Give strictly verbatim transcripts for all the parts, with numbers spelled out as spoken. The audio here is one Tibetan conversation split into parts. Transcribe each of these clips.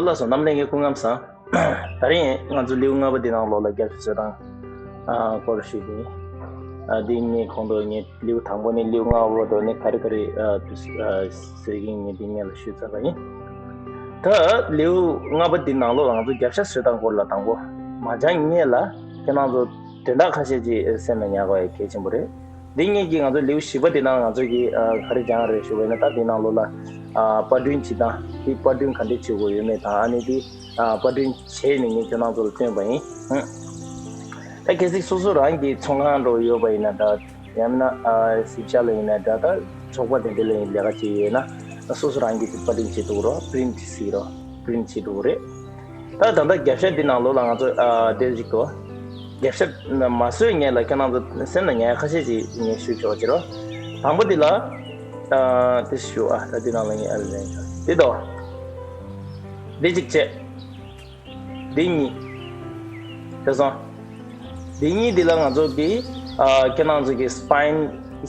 ལགས་སོ། རྣམ་གླིང་གི་སྐུ་ཁམས་བཟང་། ད་རིང་ང་ཚོ་ལེའུ་ལྔ་པ་འདི་ནང་ལོགས་ལ་རྒྱབ་ཤ་བཟོ་སྟངས་ཨ་སྐོར་ཞུས་ཏེ། ཨ་འདི་ངས་གོང་དུ་ངས་ལེའུ་དང་པོ་ནས་ལེའུ་ལྔ་པ་བར་དུ་ནས་ག་རེ་ག་རེ་ཨ་དུ་ཨ་ཟེར་གྱིན་ངས་འདི་སྔོན་ལ་ཞུས་ཚར་བ་ཡིན། ད་ལེའུ་ལྔ་པ་འདི་ནང་ལོགས་ལ་ང་ཚོ་རྒྱབ་ཤ་བཟོ་སྟངས་སྐོར་ལ་དང་པོ་མ་སྦྱང་སྔོན་ལ་ཁྱེད་རང་ཚོ་དོན་དག་ཁ་ཤས་ཅིག་སེམས་ལ་ཉར་དགོས་ཡ་གལ་ཆེན་པོ་རེད། འདི་སྔོན་གྱི་ང་ཚོ་ལེའུ་བཞི་པ་འདི་ནང་ང་ཚོ་གིས་ཨ་ག་རེ་སྦྱངས་རེད་ཞུ་བ་ཡིན་ན། ད་འདི་ནང་ལོགས་ལ་ཨ་པར་སྐྲུན་བྱེད་སྟངས། འདི་པར་སྐྲུན་ག་འདྲས་བྱེད་དགོས་ཡོད་མེད་དང་། ཨ་ནི་འདི་ཨ་པར་སྐྲུན་བྱས་ནས་ངས་ཁྱེད་རང་ཚོ་ལ་སྟོན་པ་ཡིན། ཧུམ། ད་གལ་སྲིད་སོ་སོ་རང་གི་ཚོང་ཁང་འདྲ་ཡོད་པ་ཡིན་ན་འདྲ། ཡང་མིན་ན་ཨ་གཟིགས་ཞིབ་ལ་ཡིན་ན་འདྲ། ད་ཚོགས་པ་དེ་འདྲ་ལ་ཡིན་ལས་ཀ་བྱེད་ཡོད་ན་སོ་སོ་རང་གིས་དེ་པར་སྐྲུན་བྱེད་ཐུབ་རོགས། པི་རིན་ཊི་བྱེད་རོགས། པི་རིན་ཊི་བྱེད་ཐུབ་རེད། ད་ད་ལྟ་རྒྱབ་ཤ་འདི་ནང་ལོགས་ལ་ང་ཚོ་ཨ་དེ་ཞིག་གོ། རྒྱབ་ཤ་མ་བཟོས་སྔོན་ལ་ཁྱེད་རང་ཚོ་སེམས་ལ་ཉར་ཡ་ཁ་ཤས་ཅིག་ངས་ཞུ་ཆོག་ཅེས་རོ། དང་པོ་འདི་ལ་ཨ་དེ་ཞུ། ཨ་ད་འདི་ནང་ལ་ངས་ཨ་ལེན་ཆོག་འདི་དོ། འདི་གཅིག་བྱས། འདི་གཉིས། ཤེས་སོང་། འདི་གཉིས་འདི་ལ་ང་ཚོ་གི་ཨ་ཁྱེད་རང་ཚོ་གི་སི་པའིན་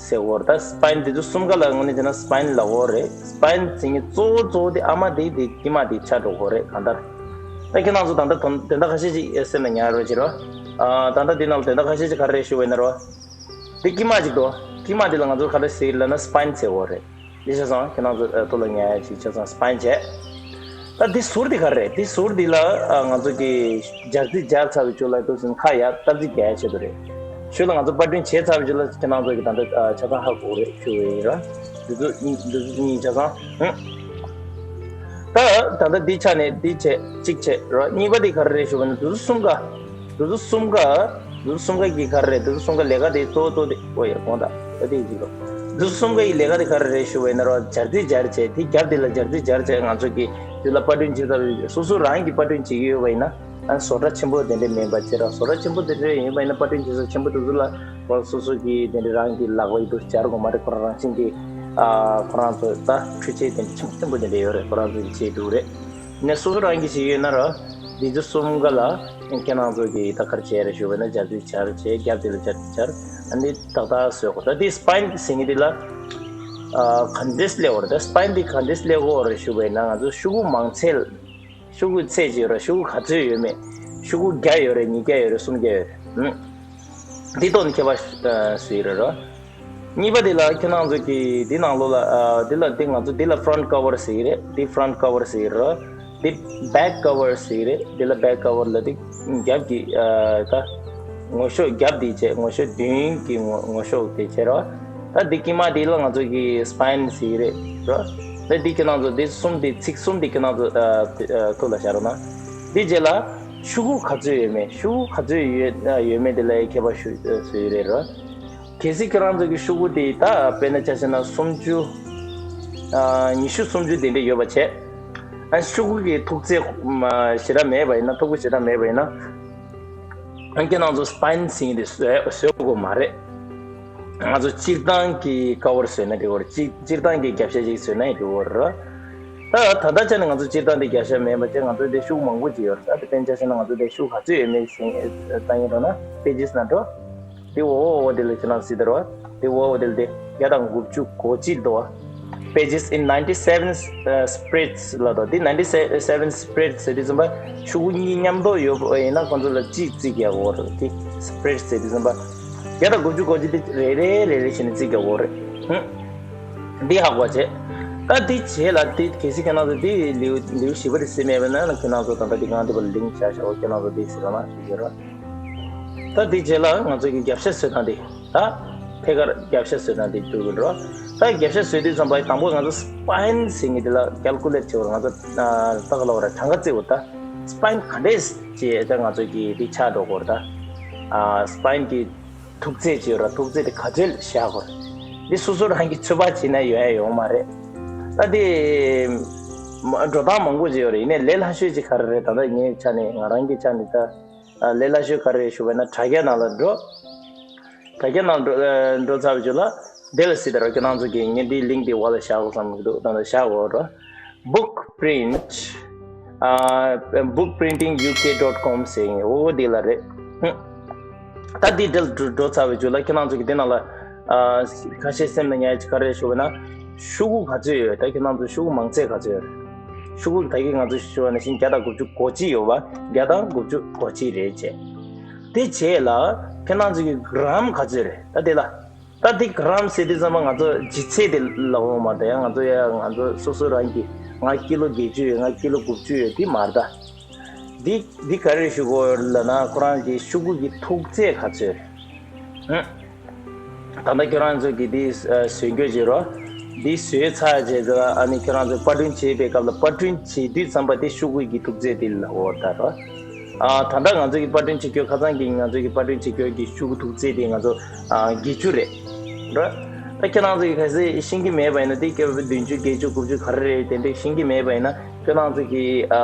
ཟེར་གོ་རེད། ད་སི་པའིན་འདི་ཚོ་གསུམ་ཀ་ལ་དངོས་གནས་བྱས་ན་སི་པའིན་ལབ་ཀྱི་ཡོད་རེད། སི་པའིན་ཟེར་མཁན་གཙོ་བོ་གཙོ་བོ་དེ་ཨ་མ་དེ་དེ་དཀྱིལ་མ་དེ་ཆགས་འགྲོ་གི་ཡོད་རེད། གང་ལྟར་ད་ཁྱེད་རང་ཚོ་ད་ལྟ་དོན་དོན་དག་ཁ་ཤས་ཤིག་སེམས་ལ་ཉར་རོགས་བྱེད་རོགས། ཨ་ད་ལྟ་འདི་ནང་ལ་དོན་དག་ཁ་ཤས་ཤིག་ག་རེ་རེད་ཞུ་བ་ཡིན་ན་རོ། འདི་དཀྱིལ་མ་ཅིག་འདུག་དཀྱིལ་མ་འདི་ལ་ང་ཚོ་ག་རེ་ཟེར་ལབ་ན་སི་པའིན་ཟེར་གྱི་ཡོད་རེད། འདི་ཆ་ཚང་ཁྱེད་རང་ཚོ་ཨ་ཐུགས་ལ་ཉར་ཡ་ཅིག་ཆ་ཚང་སི་པའིན་བྱས། ད་འདི་ཟུར་འདི་ག་རེ་རེད། འདི་ཟུར་འདི་ལ་ཨ་ང་ཚོ་གི་སྦྱར་རྩི་སྦྱར་ཚར་བའི་རྗེས་ལ་འདུག་སེ་ཁ་ཡར་སྟབས་རྩིས་རྒྱག་ཡ་ཆེད་དུ་རེད། ཞོར་ལ་ང་ཚོ་པར་སྐྲུན་བྱས་ཚར་བའི་རྗེས་ལ་ཁྱེད་རང་ཚོ་གི་ད་ལྟ་ཨ་ཆ་ཚང་ཧ་གོ་རེད་ཞུ་བ་ཡིན་ར། འདི་ཚོ་གཉིས་འདི་ཚོ་གཉིས་ཆ་ཚང་། ཧུམ། ད་ད་ལྟ་འདི་ཆ་ནས་འདི་བྱས་གཅིག་བྱས་ར། གཉིས་པ་འདི་ག་རེ་རེད་ཞུ་བ་ན་འདི་ཚོ་གསུམ་ཀ་འདི་ཚོ་གསུམ་ཀ་འདི་ཚོ་གསུམ་ཀ་གི་ག་རེ་རེད། འདི་ཚོ་གསུམ་ཀ་ལས་ཀ་དེ་གཙོ་བོ་གཙོ་བོ་དེ་ཨོ་ཡ་དགོངས་དག་ད་དེ་ཡིན་ལོ། འདི་ཚོ་གསུམ་ཀ་ཡི་ལས་ཀ་དེ་ག་རེ་རེད་ཞུ་བ་ཡིན་ན་རོ། སྦྱར་རྩི་སྦྱར་བྱས་དེ་རྒྱབ་དེ་ལ་སྦྱར་རྩི་སྦྱར་བྱས་ང་ཚོ་གི་དུས་ལ་པར་སྐྲུན་བྱེད་ཚར་བའི་སོ་སོ་རང་གི་པར་སྐྲུན་བྱེད་ཀྱི་ཡོད་པ་ཡིན་ན་ཨ་བཟོ་གྲྭ་ཆེན་པོ་དེ་འདྲ་མིན་པ་བྱས་ར། བཟོ་གྲྭ་ཆེན་པོ་དེ་འདྲ་ཡིན་པ་ཡིན་ན་པར་སྐྲུན་བྱེད་ས་ཆེན་པོ་དེ་ཚོ་ལ་སོ་སོ་གི་དེ་འདྲ་རང་གི་ལག་པ་ཡི་དུ་སྦྱར་དགོས་མ་རེད། ཁོ་རང་རང་བཞིན་གྱི་ཨ་ཁོ་རང་ཚོ་ད་འཕྲུལ་ཆས་དེ་འདྲ་ཆེན་པོ་ཆེན་པོ་དེ་འདྲ་ཡོད་རེད། ཁོ་རང་ཚོ་གི་བྱེད་འདུག་རེད། ནས་སོ་སོ་རང་གིས་བྱེད་ཡོད་ན་ར། འདི་ཚོ་གསུམ་ཀ་ལ་ཁྱེད་རང་ཚོ་གིས་ད་ག་རེ་བྱས་རེད་ཞུ་བ་ན་སྦྱར་རྩི་སྦྱར་བྱས་རྒྱབ་དེ་ལ་སྦྱར་རྩི་སྦྱར། ཨ་ནི་ཏག་ཏག་བཟོས་གོ། ད་འདི་སི་པའིན་ཟེར་མཁན་འདི་ལ་ཨ་ག་འདྲས་སླེབས་ཡོད་རེད། ད་སི་པའིན་འདི་ག་འདྲས་སླེབས་ཡོད་རེད་ཞུ་བ་ཡིན་ན་ང་ཚོ་ཤོག་གུ་མང་ཚད། ཤོག་གུ་ཚད་ཅིག་ཡོད་རེད། ཤོག་གུ་ག་ཚོད་ཡོད་མེད། ཤོག་གུ་བརྒྱ་ཡོད་རེད། ཉིས་བརྒྱ་ཡོད་རེད། སུམ་བརྒྱ་ཡོད་རེད། ཨུམ། འདི་ཐོག་ནས་ཁྱད་པར་ཨ་བཟོས་ཡོད་རེད་རོ། གཉིས་པ་དེ་ལ་ཁྱེད་རང་ཚོ་གི་འདི་ནང་ལོགས་ལ་ཨ་འདི་ལ་འདི་ང་ཚོ་འདི་ལ་ཕི་རོན་ཊི་ཀ་བར་ཟེར་གྱི་རེད། འདི་ཕི་རོན་ཊི་ཀ་བར་ཟེར་གྱི་རེད། འདི་བེག་ཀ་བར་ཟེར་གྱི་རེད། འདི་ལ་བེག་ཀ་བར་ལ་འདི་རྒྱབ་ཀྱི་ཨ་ད་ངོ་ཤོག་རྒྱབ་འདི་བྱས། ངོ་ཤོག་མདུན་གྱི་ངོ་ངོ་ཤོག་དེ་བྱས་རོ། ད་འདི་དཀྱིལ་མ་འདི་ལ་ང་ཚོ་གི་སི་པའིན་ཟེར་གྱི་རེད་རོ། ད་འདི་ཁྱེད་རང་ཚོ་འདི་གསུམ་འདི་ཚིགས་གསུམ་འདི་ཁྱེད་རང་ཚོ་ཨ་ཨ་ཐུགས་ལ་བཞག་རོགས་གནང་། འདི་རྗེས་ལ་ཤོག་གུ་ག་ཚོད་ཡོད་མེད། ཤོག་གུ་ག་ཚོད་ཡོད་ཡོད་མེད་དེ་ལ་ཁྱད་པར་ཞུ་བཟོས་ཡོད་རེད་རོ། གལ་སྲིད་ཁྱེད་རང་ཚོ་གི་ཤོག་གུ་དེ་ད་དཔེར་ན་ཆ་བཞག་ན་སུམ་ཅུ། ཨ་ཉི་ཤུ་སུམ་ཅུ་དེ་འདྲ་ཡོད་པ་བྱས། ཨ་ཤོག་གུ་གི་མཐུག་ཚད་མ་ཞེ་དྲག་མེད་པ་ཡིན་ན། མཐུག་པོ་ཞེ་དྲག་མེད་པ་ཡིན་ན། ཨ་ཁྱེད་རང་ཚོ་སི་པའིན་ཟེར་མཁན་དེ་བཟོ་བཟོ་དགོས་མ་རེད། ང་ཚོ་སྤྱིར་བཏང་གི་ཀ་བར་བཟོས་ན་འགྲིག་གི་རེད། སྤྱིར་སྤྱིར་བཏང་གི་རྒྱབ་ཤ་ཅིག་བཟོས་ན་འགྲིག་གི་རེད། ད་ད་ལྟ་ཆ་ནས་ང་ཚོ་སྤྱིར་བཏང་དེ་རྒྱབ་ཤ་མེད་པ་བྱས། ང་ཚོ་དེ་ཤོག་གུ་མང་པོ་ཅིག་ཡོད་རེད། ད་དེ་དཔེར་ན་ཆ་བཞག་ན་ང་ཚོ་དེ་ཤོག་གུ་ག་ཚོད་ཡོད་མེད་ཟེར་ལྟ་ཡིན་རོགས་ན་པེ་ཇེས་ནང་འགྲོ། དེ་འོ་འོ་འོ་དེ་ལ་ཁྱེད་རང་གཟིགས་དང་རོ། དེ་འོ་འོ་དེ་ལ་དེ་བརྒྱ་དང་དགུ་བཅུ་གོ་གཅིག་འདུག་བ། Pages in ninety-seven uh, spreads ལ་དོ། དེ་ninety-seven spreads ཟེར་དུས་ཙམ་པ་ཤོག་གུ་གཉིས་མཉམ་དུ་ཡོད་པ་ཡིན་ན་ཁོང་ཚོ་ལ་གཅིག་བརྩི་རྒྱག་དགོས་རེད། དེ་spreads ཟེར་དུས་ཙམ་པ་བརྒྱ་དང་དགུ་བཅུ་གོ་གཅིག་དེ་རེ་རེ་རེ་རེ་བྱས་ནས་བརྩི་རྒྱག་དགོས་རེད། ཧུམ། འདི་ཧ་གོ་བྱས། ད་འདི་བྱས་ལ་དེ་གལ་སྲིད་ཁྱེད་རང་ཚོ་དེ་ལེའུ་ལེའུ་བཞི་པ་དེ་གཟིགས་མེད་པ་ན་ཁྱེད་རང་ཚོ་ད་ལྟ་དེ་གང་དེ་པར་ལིང་ཀ་བཞག་བཞག་ཁྱེད་རང་ཚོ་དེ་གཟིགས་རོགས་གནང་ཞུ་རྒྱུ་རེད། ད་དེ་རྗེས་ལ་ང་ཚོ་གི་རྒྱབ་ཤ་བཟོ་སྟངས་དེ། ད་ཐད་ཀར་རྒྱབ་ཤ་བཟོ་སྟངས་དེ་འགྲོ་གི་འགྲོ། ད་རྒྱབ་ཤ་བཟོ་དུས་ཙམ་པ་དང་པོ་ང་ཚོ་སི་པའིན་ཟེར་མཁན་དེ་ལ་ཀལ་ཀུ་ལེཊ་བྱེད་པར་ང་ཚོ་ད་ག་ལབ་དགོས་རེད། གྲངས་ཀ་བརྩི་དགོས། ད་སི་པའིན་ག་འདྲས་ཅེས་ད་ང་ཚོ་གི་དེ་ཆགས་འགྲོ་གི་རེད། ད་ཨ་སི་པའིན་གི་མཐུག་ཚད་ཅིག་ཡོད་རེད། མཐུག་ཚད་དེ་ག་ཚོད་བཞག་དགོས་རེད། འདི་སོ་སོ་རང་གིས་ཚོད་དཔག་བྱས་ན་ཡོང་ཡ་ཡོད་མ་རེད། ད་དེ་མ་འགྲོ་སྟངས་མང་པོ་ཅིག་ཡོད་རེད། ཡིན་ནའི་ལས་སླ་ཤོས་ཅིག་ག་རེ་རེད། ད་ལྟ་ངའི་ཆ་ནས་ང་རང་གི་ཆ་ནས་ད། ཨ་ལས་སླ་ཤོས་ག་རེ་རེད་ཞུ་བ་ན་དྲ་རྒྱ་ནང་ལ་འགྲོ། དྲ་རྒྱ་ནང་འགྲོ་ཨ་འགྲོ་ཚར་བའི་རྗེས་ལ་དེ་ལ་གཟིགས་དང་རོགས། ཁྱེད་རང་ཚོ་གིས་ངས་འདིའི་ལིང་ཀ་དེ་འོག་ལ་བཞག་དགོས་བསམ་གྱི་འདུག་ད་ལྟ་བཞག་དགོས་རོགས། Book Print ཨ་book printing U K dot com ཟེར་ཡིན། འོ་འདི་ལ་རེད། ཧུམ། ད་འདི་འདྲ་འགྲོ་འགྲོ་ཚར་བའི་རྗེས་ལ་ཁྱེད་རང་ཚོ་གིས་འདི་ནང་ལ་ཨ་ཁ་ཤས་སེམས་ལ་ཉར་ཡ་ཅིག་ག་རེ་རེད་ཞུ་བ་ན་ཤོག་གུ་ག་ཚོད་ཡོད། ད་ཁྱེད་རང་ཚོ་ཤོག་གུ་མང་ཚད་ག་ཚོད་ཡོད་རེད། ཤོག་གུ་ད་གིན་ང་ཚོ་ཞུ་བ་ནང་བཞིན་བརྒྱ་དང་དགུ་བཅུ་གོ་གཅིག་ཡོད་པ། བརྒྱ་དང་དགུ་བཅུ་གོ་གཅིག་རེད་བྱས། དེ་རྗེས་ལ་ཁྱེད་རང་ཚོ་གི་གྲམ་ག་ཚོད་རེད། ད་དེ་ལ་ད་དེ་གྲམ་ཟེར་དུས་ཙམ་པ་ང་ཚོ་ལྗིད་ཚད་དེ་ལབ་ཡོད་མ་རེད་ད། ཡང་ང་ཚོ་ཡ་ང་ཚོ་སོ་སོ་རང་གི་ང་ཀི་ལོ་བརྒྱད་ཅུ་ཡོད། ང་ཀི་ལོ་དགུ་བཅུ་ཡོད། དེ་མ་རེད་ད། འདི་འདི་ག་རེ་ཞུ་དགོས་ལབ་ན་ཁོ་རང་གི་ཤོག་གུ་གི་མཐུག་ཚད་ག་ཚོད་རེད། ཧུམ། ད་ལྟ་ཁྱོད་རང་ཚོ་གིས་འདི་བཟོས་འགོད་བྱེད་རོགས། འདི་བཟོས་ཚར་རྗེས་ལ་ཨ་ནི་ཁྱོད་རང་ཚོ་པར་སྐྲུན་བྱེད་པའི་སྐབས་ལ་པར་སྐྲུན་བྱེད་དུས་ཙམ་པ་དེ་ཤོག་གུ་གི་མཐུག་ཚད་དེ་ལ་འོ་ད་རོ། ཨ་ད་ལྟ་ང་ཚོ་གི་པར་སྐྲུན་བྱེད་སྐྱོར་ཁ་སང་གི་ང་ཚོ་གི་པར་སྐྲུན་བྱེད་སྐྱོར་གྱི་ཤོག་གུ་མཐུག་ཚད་དེ་ང་ཚོ་ཨ་བརྒྱད་ཅུ་རེད། རོ། ད་ཁྱེད་རང་ཚོ་གི་གལ་སྲིད་ཤེས་ཀྱི་མེད་པ་ཡིན་ན་དེ་སྐབས་བདུན་ཅུ་བརྒྱད་ཅུ་དགུ་བཅུ་ག་རེ་རེད་དེ་འདྲ་ཤེས་ཀྱི་མེད་པ་ཡིན་ན་ཁྱེད་རང་ཚོ་གི་ཨ།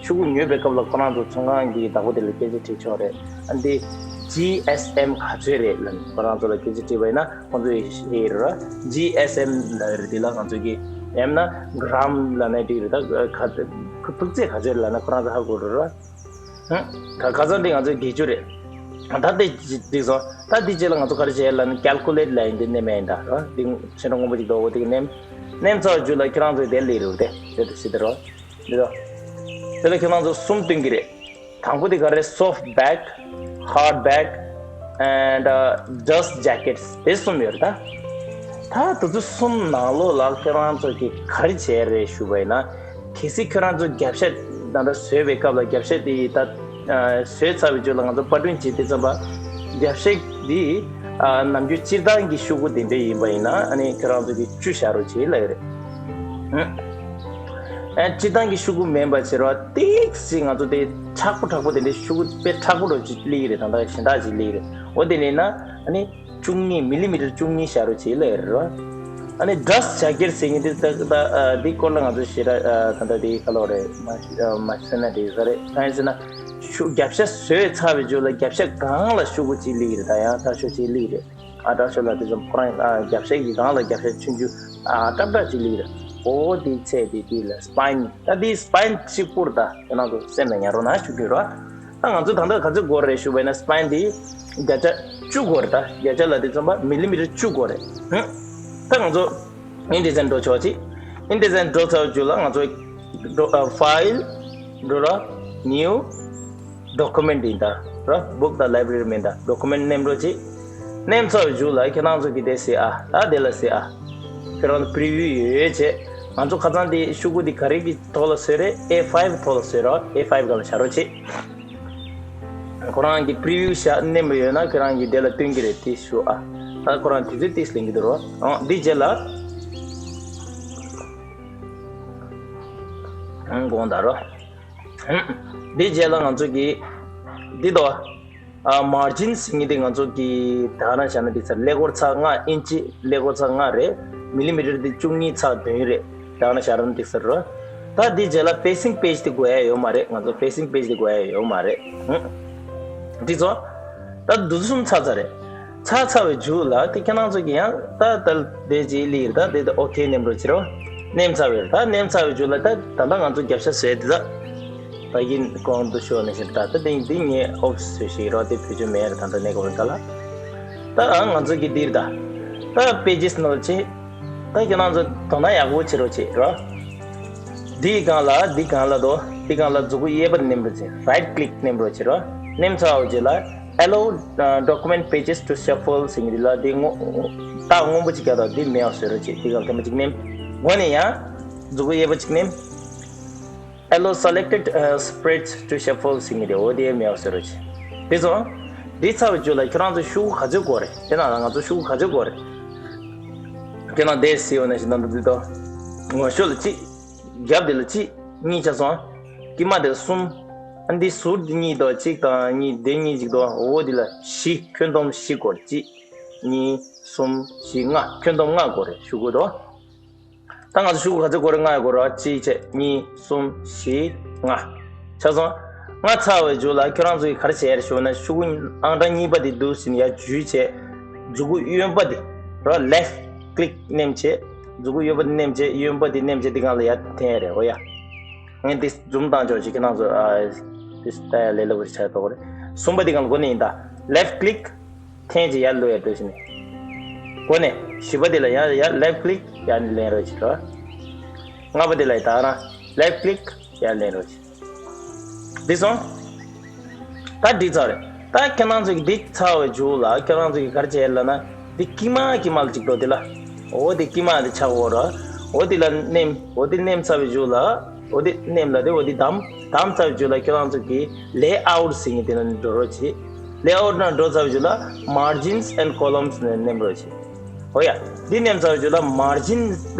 ཤོག་གུ་ཉོས་པའི་སྐབས་ལ་ཁོ་རང་ཚོ་ཚོང་ཁང་གི་བདག་པོ་དེ་ལ་སྐད་ཆ་དྲིས་ཆོག་རེད། ཨ་འདི་ཇི་ཨེས་ཨེམ་ག་ཚོད་རེད་ལབ་ནས་ཁོ་རང་ཚོ་ལ་སྐད་ཆ་དྲིས་པ་ཡིན་ན་ཁོང་ཚོས་ཤེས་རེད། ཇི་ཨེས་ཨེམ་ལབ་རེད། དེ་ལ་ང་ཚོ་གི་ཨེམ་ན་གྲམ་ལབ་ནས་འགྲིག་རེད། ད་ག་མཐུག་ཚད་ག་ཚོད་རེད་ལབ་ན་ཁོ་རང་ཚོ་ཧ་གོ་རེད། ཧུམ། ཁ་ཁ་སང་དེ་ང་ཚོ་བརྒྱད་ཅུ་རེད། ད་དེ་འགྲིག་སོང་། ད་དེ་རྗེས་ལ་ང་ཚོ་ག་རེ་བྱས་ལབ་ན་ཀལ་ཀུ་ལེ་ཊི་ལབ་ཡིན་དེ་ནེམ་ཡིན་ད་ར། དེ་ཆེན་པོ་སྔོན་པོ་ཅིག་འདུག་འོ་དེ་གི་ནེམ། ནེམ་ཚར་བའི་རྗེས་ལ་ཁྱེད་རང་ཚོས་དེ་ལས་རེད་དེ་དེ་དེ་ཤི་དེ་རོ། འདི་ལ། དེ་ལ་ཁྱེད་རང་ཚོ་གསུམ་སྟོན་གྱི་རེད། དང་པོ་དེ་ག་རེ། soft bag, hard bag and uh, dust jackets. དེ་གསུམ་ཡོད་རེད་ད། ད་དེ་ཚོ་གསུམ་ནང་ལོགས་ལ་ཁྱེད་རང་ཚོ་གིས་ག་རེ་བྱས་རེད་ཞུ་བ་ཡིན་ན། གལ་སྲིད་ཁྱེད་རང་ཚོ་རྒྱབ་ཤ་ད་ལྟ་བཟོས་པའི་སྐབས་ལ་རྒྱབ་ཤ་དེ་ད་བཟོས་ཚར་བའི་རྗེས་ལ་ང་ཚོ་པར་སྐྲུན་བྱེད་དུས་ཙམ་པ་རྒྱབ་ཤ་དེ་ནམ་རྒྱུན་སྤྱིར་བཏང་གི་ཤོག་གུ་དེ་འདྲ་ཡིན་པ་ཡིན་ན་ཨ་ནི་ཁྱེད་རང་ཚོ་གིས་བཅུ་བཞག་རོགས་བྱེད་ལབ་ཀྱི་རེད། ཨ་སྤྱིར་བཏང་གི་ཤོག་གུ་མིན་པ་བྱེད་རོགས། ཏིག་ཙི་ང་ཚོ་དེ་མཁྲེགས་པོ་མཁྲེགས་པོ་དེ་འདྲའི་ཤོག་གུ་དཔེ་མཁྲེགས་པོ་འདྲ་ཅིག་སླེབས་ཀྱི་རེད། ད་ལྟ་གཞན་དག་ཅིག་སླེབས་ཀྱི་རེད། འོ་དེ་ལས་ན་ཨ་ནི་བཅུ་གཉིས། མི་ལི་མི་ཊར་བཅུ་གཉིས་བཞག་རོགས་བྱེད་ལབ་ཀྱི་རེད་རོ། ཨ་ནི་ཌ་སི་ཊི་ཇེ་ཀེ་ཊི་ཟེར་མཁན་དེ་ད་ད་ཨ་འདི་སྐོར་ལ་ང་ཚོ་ཞེ་དྲག་ཨ་ད་ལྟ་དེ་ག་ལབ་རེད། མ་ཨ་མ་ཤེས་ན་དེ་ས་རེད། གང་ཡིན་ཟེར་ན་ཤོག་རྒྱབ་ཤ་བཟོས་ཚར་བའི་རྗེས་ལ་རྒྱབ་ཤ་སྒང་ལ་ཤོག་གུ་གཅིག་སླེབས་ཀྱི་རེད། ད་ཡང་དྲག་ཤོས་གཅིག་སླེབས་ཀྱི་རེད། ཨ་དྲག་ཤོས་ལ་དེ་ཚོ་ཁོ་རང་ཨ་རྒྱབ་ཤ་གི་སྒང་ལ་རྒྱབ་ཤ་ཆུང་ཆུང་ཨ་ཏག་ཏག་ཅིག་སླེབས་ཀྱི་རེད། འོ་དེའི་ཚད་དེ་དེ་ལ་སི་པའིན། ད་དེའི་སི་པའིན་གཅིག་པུར་ད་ཁྱེད་རང་ཚོ་སེམས་ལ་ཉར་རོགས་གནང་ཞུ་གི་རེད། ད་ང་ཚོ་ད་ལྟ་ག་ཚོད་དགོས་རེད་ཞུ་བ་ཡིན་ན་སི་པའིན་དེ་བརྒྱ་ཆ་བཅུ་དགོས་རེད། ད་བརྒྱ་ཆ་ལ་དེ་ཚོ་མི་ལི་མི་ཊར་བཅུ་དགོས་རེད། ཧུམ། ད་ང་ཚོ་ཨིན་ཌི་ཛའིན་འགྲོ་ཆོག་ཅིག་ཨིན་ཌི་ཛའིན་འགྲོ་ཚར་རྗེས་ལ་ང་ཚོ་འགྲོ་ཨ་ཕའིལ་འགྲོ་ར་ནིའུ་ཌོ་ཀུ་མེན་ཊི་ཡིན་ད་ར། བུག་དང་ལའི་བྷ་རེ་རི་མིན་ད། ཌོ་ཀུ་མེན་ཊི་ནེམ་འགྲོ་ཅིག་ནེམ་ཚར་བའི་རྗེས་ལ་ཁྱེད་རང་ཚོ་གིས་དེ་གཟིགས་ཨ། ད་དེ་ལ་གཟིགས་ཨ། ཁྱེད་རང་ཚོ་པི་རི་ཝིའུ་ཡོད་ཡོད་བྱས། ང་ཚོ་ཁ་སང་དེ་ཤོག་གུ་དེ་ག་རེ་གི་ཐོག་ལ་བཟོས་རེད། ཨེ་ཕའིབ་ཐོག་ལ་བཟོས་ར། ཨེ་ཕའིབ་སྒང་ལ་བཞག་རོགས་བྱེད། ཁོ་རང་གི་པི་རི་ཝིའུ་བཞག་ནེམ་པ་ཡོད་ན་ཁྱེད་རང་གིས་དེ་ལ་སྟོན་གྱི་རེད། དེ་ཞུ་ཨ། ད་ཁོ་རང་དུས་ཚོད་ཏིས་ལེན་གྱི་འདུག་རོ། ཨང་འདི་རྗེས་ལ་ཨང་དགོངས་དག་རོ། འདི་རྗེས་ལ་ང་ཚོ་གི་འདི་དོ། ཨ་མར་ཇིན་ཟེར་མཁན་དེ་ང་ཚོ་གི་ད་ག་རང་བཞག་ན་འདི་ཚར་ཀླད་ཀོར་ཚེག་ལྔ། ཨིན་ཅི་ཀླད་ཀོར་ཚེག་ལྔ་རེད། མི་ལི་མི་ཊར་དེ་བཅུ་གཉིས་ཚེག་བདུན་རེད། ད་ག་རང་བཞག་ན་འདི་ཚར་རོ། ད་འདི་རྗེས་ལ་ཕེ་སིང་པེ་ཇི་དེ་དགོས་ཡ་ཡོད་མ་རེད། ང་ཚོ་ཕེ་སིང་པེ་ཇི་དེ་དགོས་ཡ་ཡོད་མ་རེད། ཧུམ། འདི་ཚོ་ད་འདི་གསུམ་ཚར་ཚར་རེད། ཚར་ཚར་བའི་མཇུག་ལ་དེ་ཁྱེད་རང་ཚོ་གི་ཡང་ད་ད་དེ་ཅི་ལི་རེད། ད་དེ་ཨོ་ཁེ་ནེམ་རོ་ཅི་རོ། ནེམ་ཚར་བའི་རེད། ད་ནེམ་ཚར་བའི་མཇུག་ལ་ད་ད་ལྟ་ང་ཚོ་རྒྱབ་ཤ་བཟོས་དེ་ད། ད་ཡིན་གོང་དུ་ཤོར་ནས་ཞིག་ད་ད་དེ་དེ་ངས་ཨོབ་སི་ཞིག་རོ། དེ་བེད་སྤྱོད་མེད་རེད། ད་ད་ནས་གོ་རེད་ད་ལ། ད་ང་ཚོ་གི་འདིར་ད་ད་པེ་ཇེ་སི་ནང་ལ་ཅི། ད་ཁྱེད་རང་ཚོ་དོ་སྣང་ཡག་པོ་བྱེད་རོགས་བྱེད་རོ། འདིའི་སྒང་ལ་འདི་སྒང་ལ་དོ། འདི་སྒང་ལ་མཛུབ་གུ་གཡས་པ་ནེམ་རོགས་བྱེད། རའིཊ་ཀླིག་ནེམ་རོགས་བྱེད་རོ། ནེམ་ཚར་བའི་རྗེས་ལ་Allow uh, document pages to shuffle ཟེར་མཁན་འདི་ལ་འདི་སྔོ་རྟགས་སྔོན་པོ་ཅིག་རྒྱག་དང་འདི་མེད་པ་བཟོ་རོགས་བྱེད། འདི་སྒང་ཐེངས་མ་གཅིག་ནེམ། འོ་ནས་ཡང་མཛུབ་གུ་གཡས་པ་གཅིག་ནེམ། Allow selected uh, spreads to shuffle ཟེར་མཁན་དེ་འོ་དེ་མེད་པ་བཟོ་རོགས་བྱེད། དེ་ཚོ་འདི་ཚར་བའི་རྗེས་ལ་ཁྱེད་རང་ཚོ་ཤོག་གུ་ག་ཚོད་དགོས་རེད། དེ་ནང་ལ་ང་ཚོ་ཤོག་གུ་ག་ཚོད་དགོས་རེད། ཁྱེད་རང་དེ་སི་འོ་ནས་ཞིག་ནང་དུ་འདི་དོ། ངོ་ཤོག་ལ་གཅིག་རྒྱབ་དེ་ལ་གཅིག་གཉིས་ཆ་སོང་། དཀྱིལ་མ་དེ་ལ་གསུམ། ཨ་འདི་ཟུར་དེ་གཉིས་དང་གཅིག་དང་གཉིས་དེ་གཉིས་གཅིག་དང་འོ་དེ་ལ་བཞི། ཁྱོན་བསྡོམས་བཞི་དགོས་རེད། གཅིག་གཉིས། གསུམ། བཞི། ལྔ། ཁྱོན་བསྡོམས་ལྔ་དགོས་རེད། ཤོག་གུ་དོ། ད་ང་ཚོ་ཤོག་གུ་ག་ཚོད་དགོས་རེད། ལྔ་དགོས་རེད། གཅིག་བྱས་གཉིས། གསུམ། བཞི། ལྔ། ཆ་སོང་། ལྔ་ཚར་བའི་མཇུག་ལ་ཁྱོད་རང་ཚོ་གིས་ག་རེ་བྱས་རེད་ཞུ་ན་ཤོག་གུ་ཨང་གྲངས་གཉིས་པ་དེ་འདུག་ཟིན་ཡར་འཇུས་བྱས། མཛུབ་གུ་གཡོན་པ་དེ་རོ། ལེཕ་ཊི་ཀླིག་ནེམ་བྱས། མཛུབ་གུ་གཡོན་པ་དེ་ནེམ་བྱས། གཡོན་པ་དེ་ནེམ་བྱས་དེ་སྒང་ལ་ཡར་འཐེན་ཡ་རེད། འོ་ཡ། ངས་འདི་ཛུམ་བཏང་ཆོག་ཅིག་ཁྱེད་རང་ཚོ་ཨ་འདི་ལྟ་ཡ་ལས་སླ་པོ་ཞིག་ཆགས་ཐུབ་ཀྱི་རེད། གསུམ་པ་འདི་སྒང་ལ་འགོ་ནས་ཡིན་ད། ལེཕ་ཊི་ཀླིག་འཐེན་ཅིག་ཡར་ལོས་ཡར་ལྟོས་ཤིག་ནས། འགོ་ནས་བཞི་པ་འདི་ལ་ཡར་ཡར་ལེཕ་ཊི་ཀླིག་ཡར་ནས་ལེན་རོགས་བྱེད་རོགས། ལྔ་པ་འདི་ལ་ཡི་ད་རང་ left click ཡར་ལེན་རོགས་བྱེད། འགྲིག་སོང་། ད་འགྲིག་ཚར་རེད། ད་ཁྱེད་རང་ཚོ་གི་འདི་ཚར་བའི་མཇུག་ལ་ཁྱེད་རང་ཚོ་གི་ག་རེ་བྱེད་ལབ་ན། འདི་དཀྱིལ་མ་དཀྱིལ་མ་ལ་གཅིག་འགྲོ་འདི་ལ། འོ་འདི་དཀྱིལ་མ་འདི་ཆགས་འོ་ར། འོ་འདི་ལ་མནན། འོ་འདི་མནན་ཚར་བའི་མཇུག་ལ། འོ་འདི་མནན་ལ་དེ་འོ་འདི་བདམས། བདམས་ཚར་བའི་མཇུག་ལ་ཁྱེད་རང་ཚོ་གི་layout ཟེར་མཁན་དེ་ནང་འགྲོ་རོགས་བྱེད། layout ནང་འགྲོ་ཚར་བའི་མཇུག་ལ་margins and columns ནས་མནན་རོགས་བྱེད། འོ་ཡ། འདི་མནན་ཚར་བའི་མཇུག་ལ་margin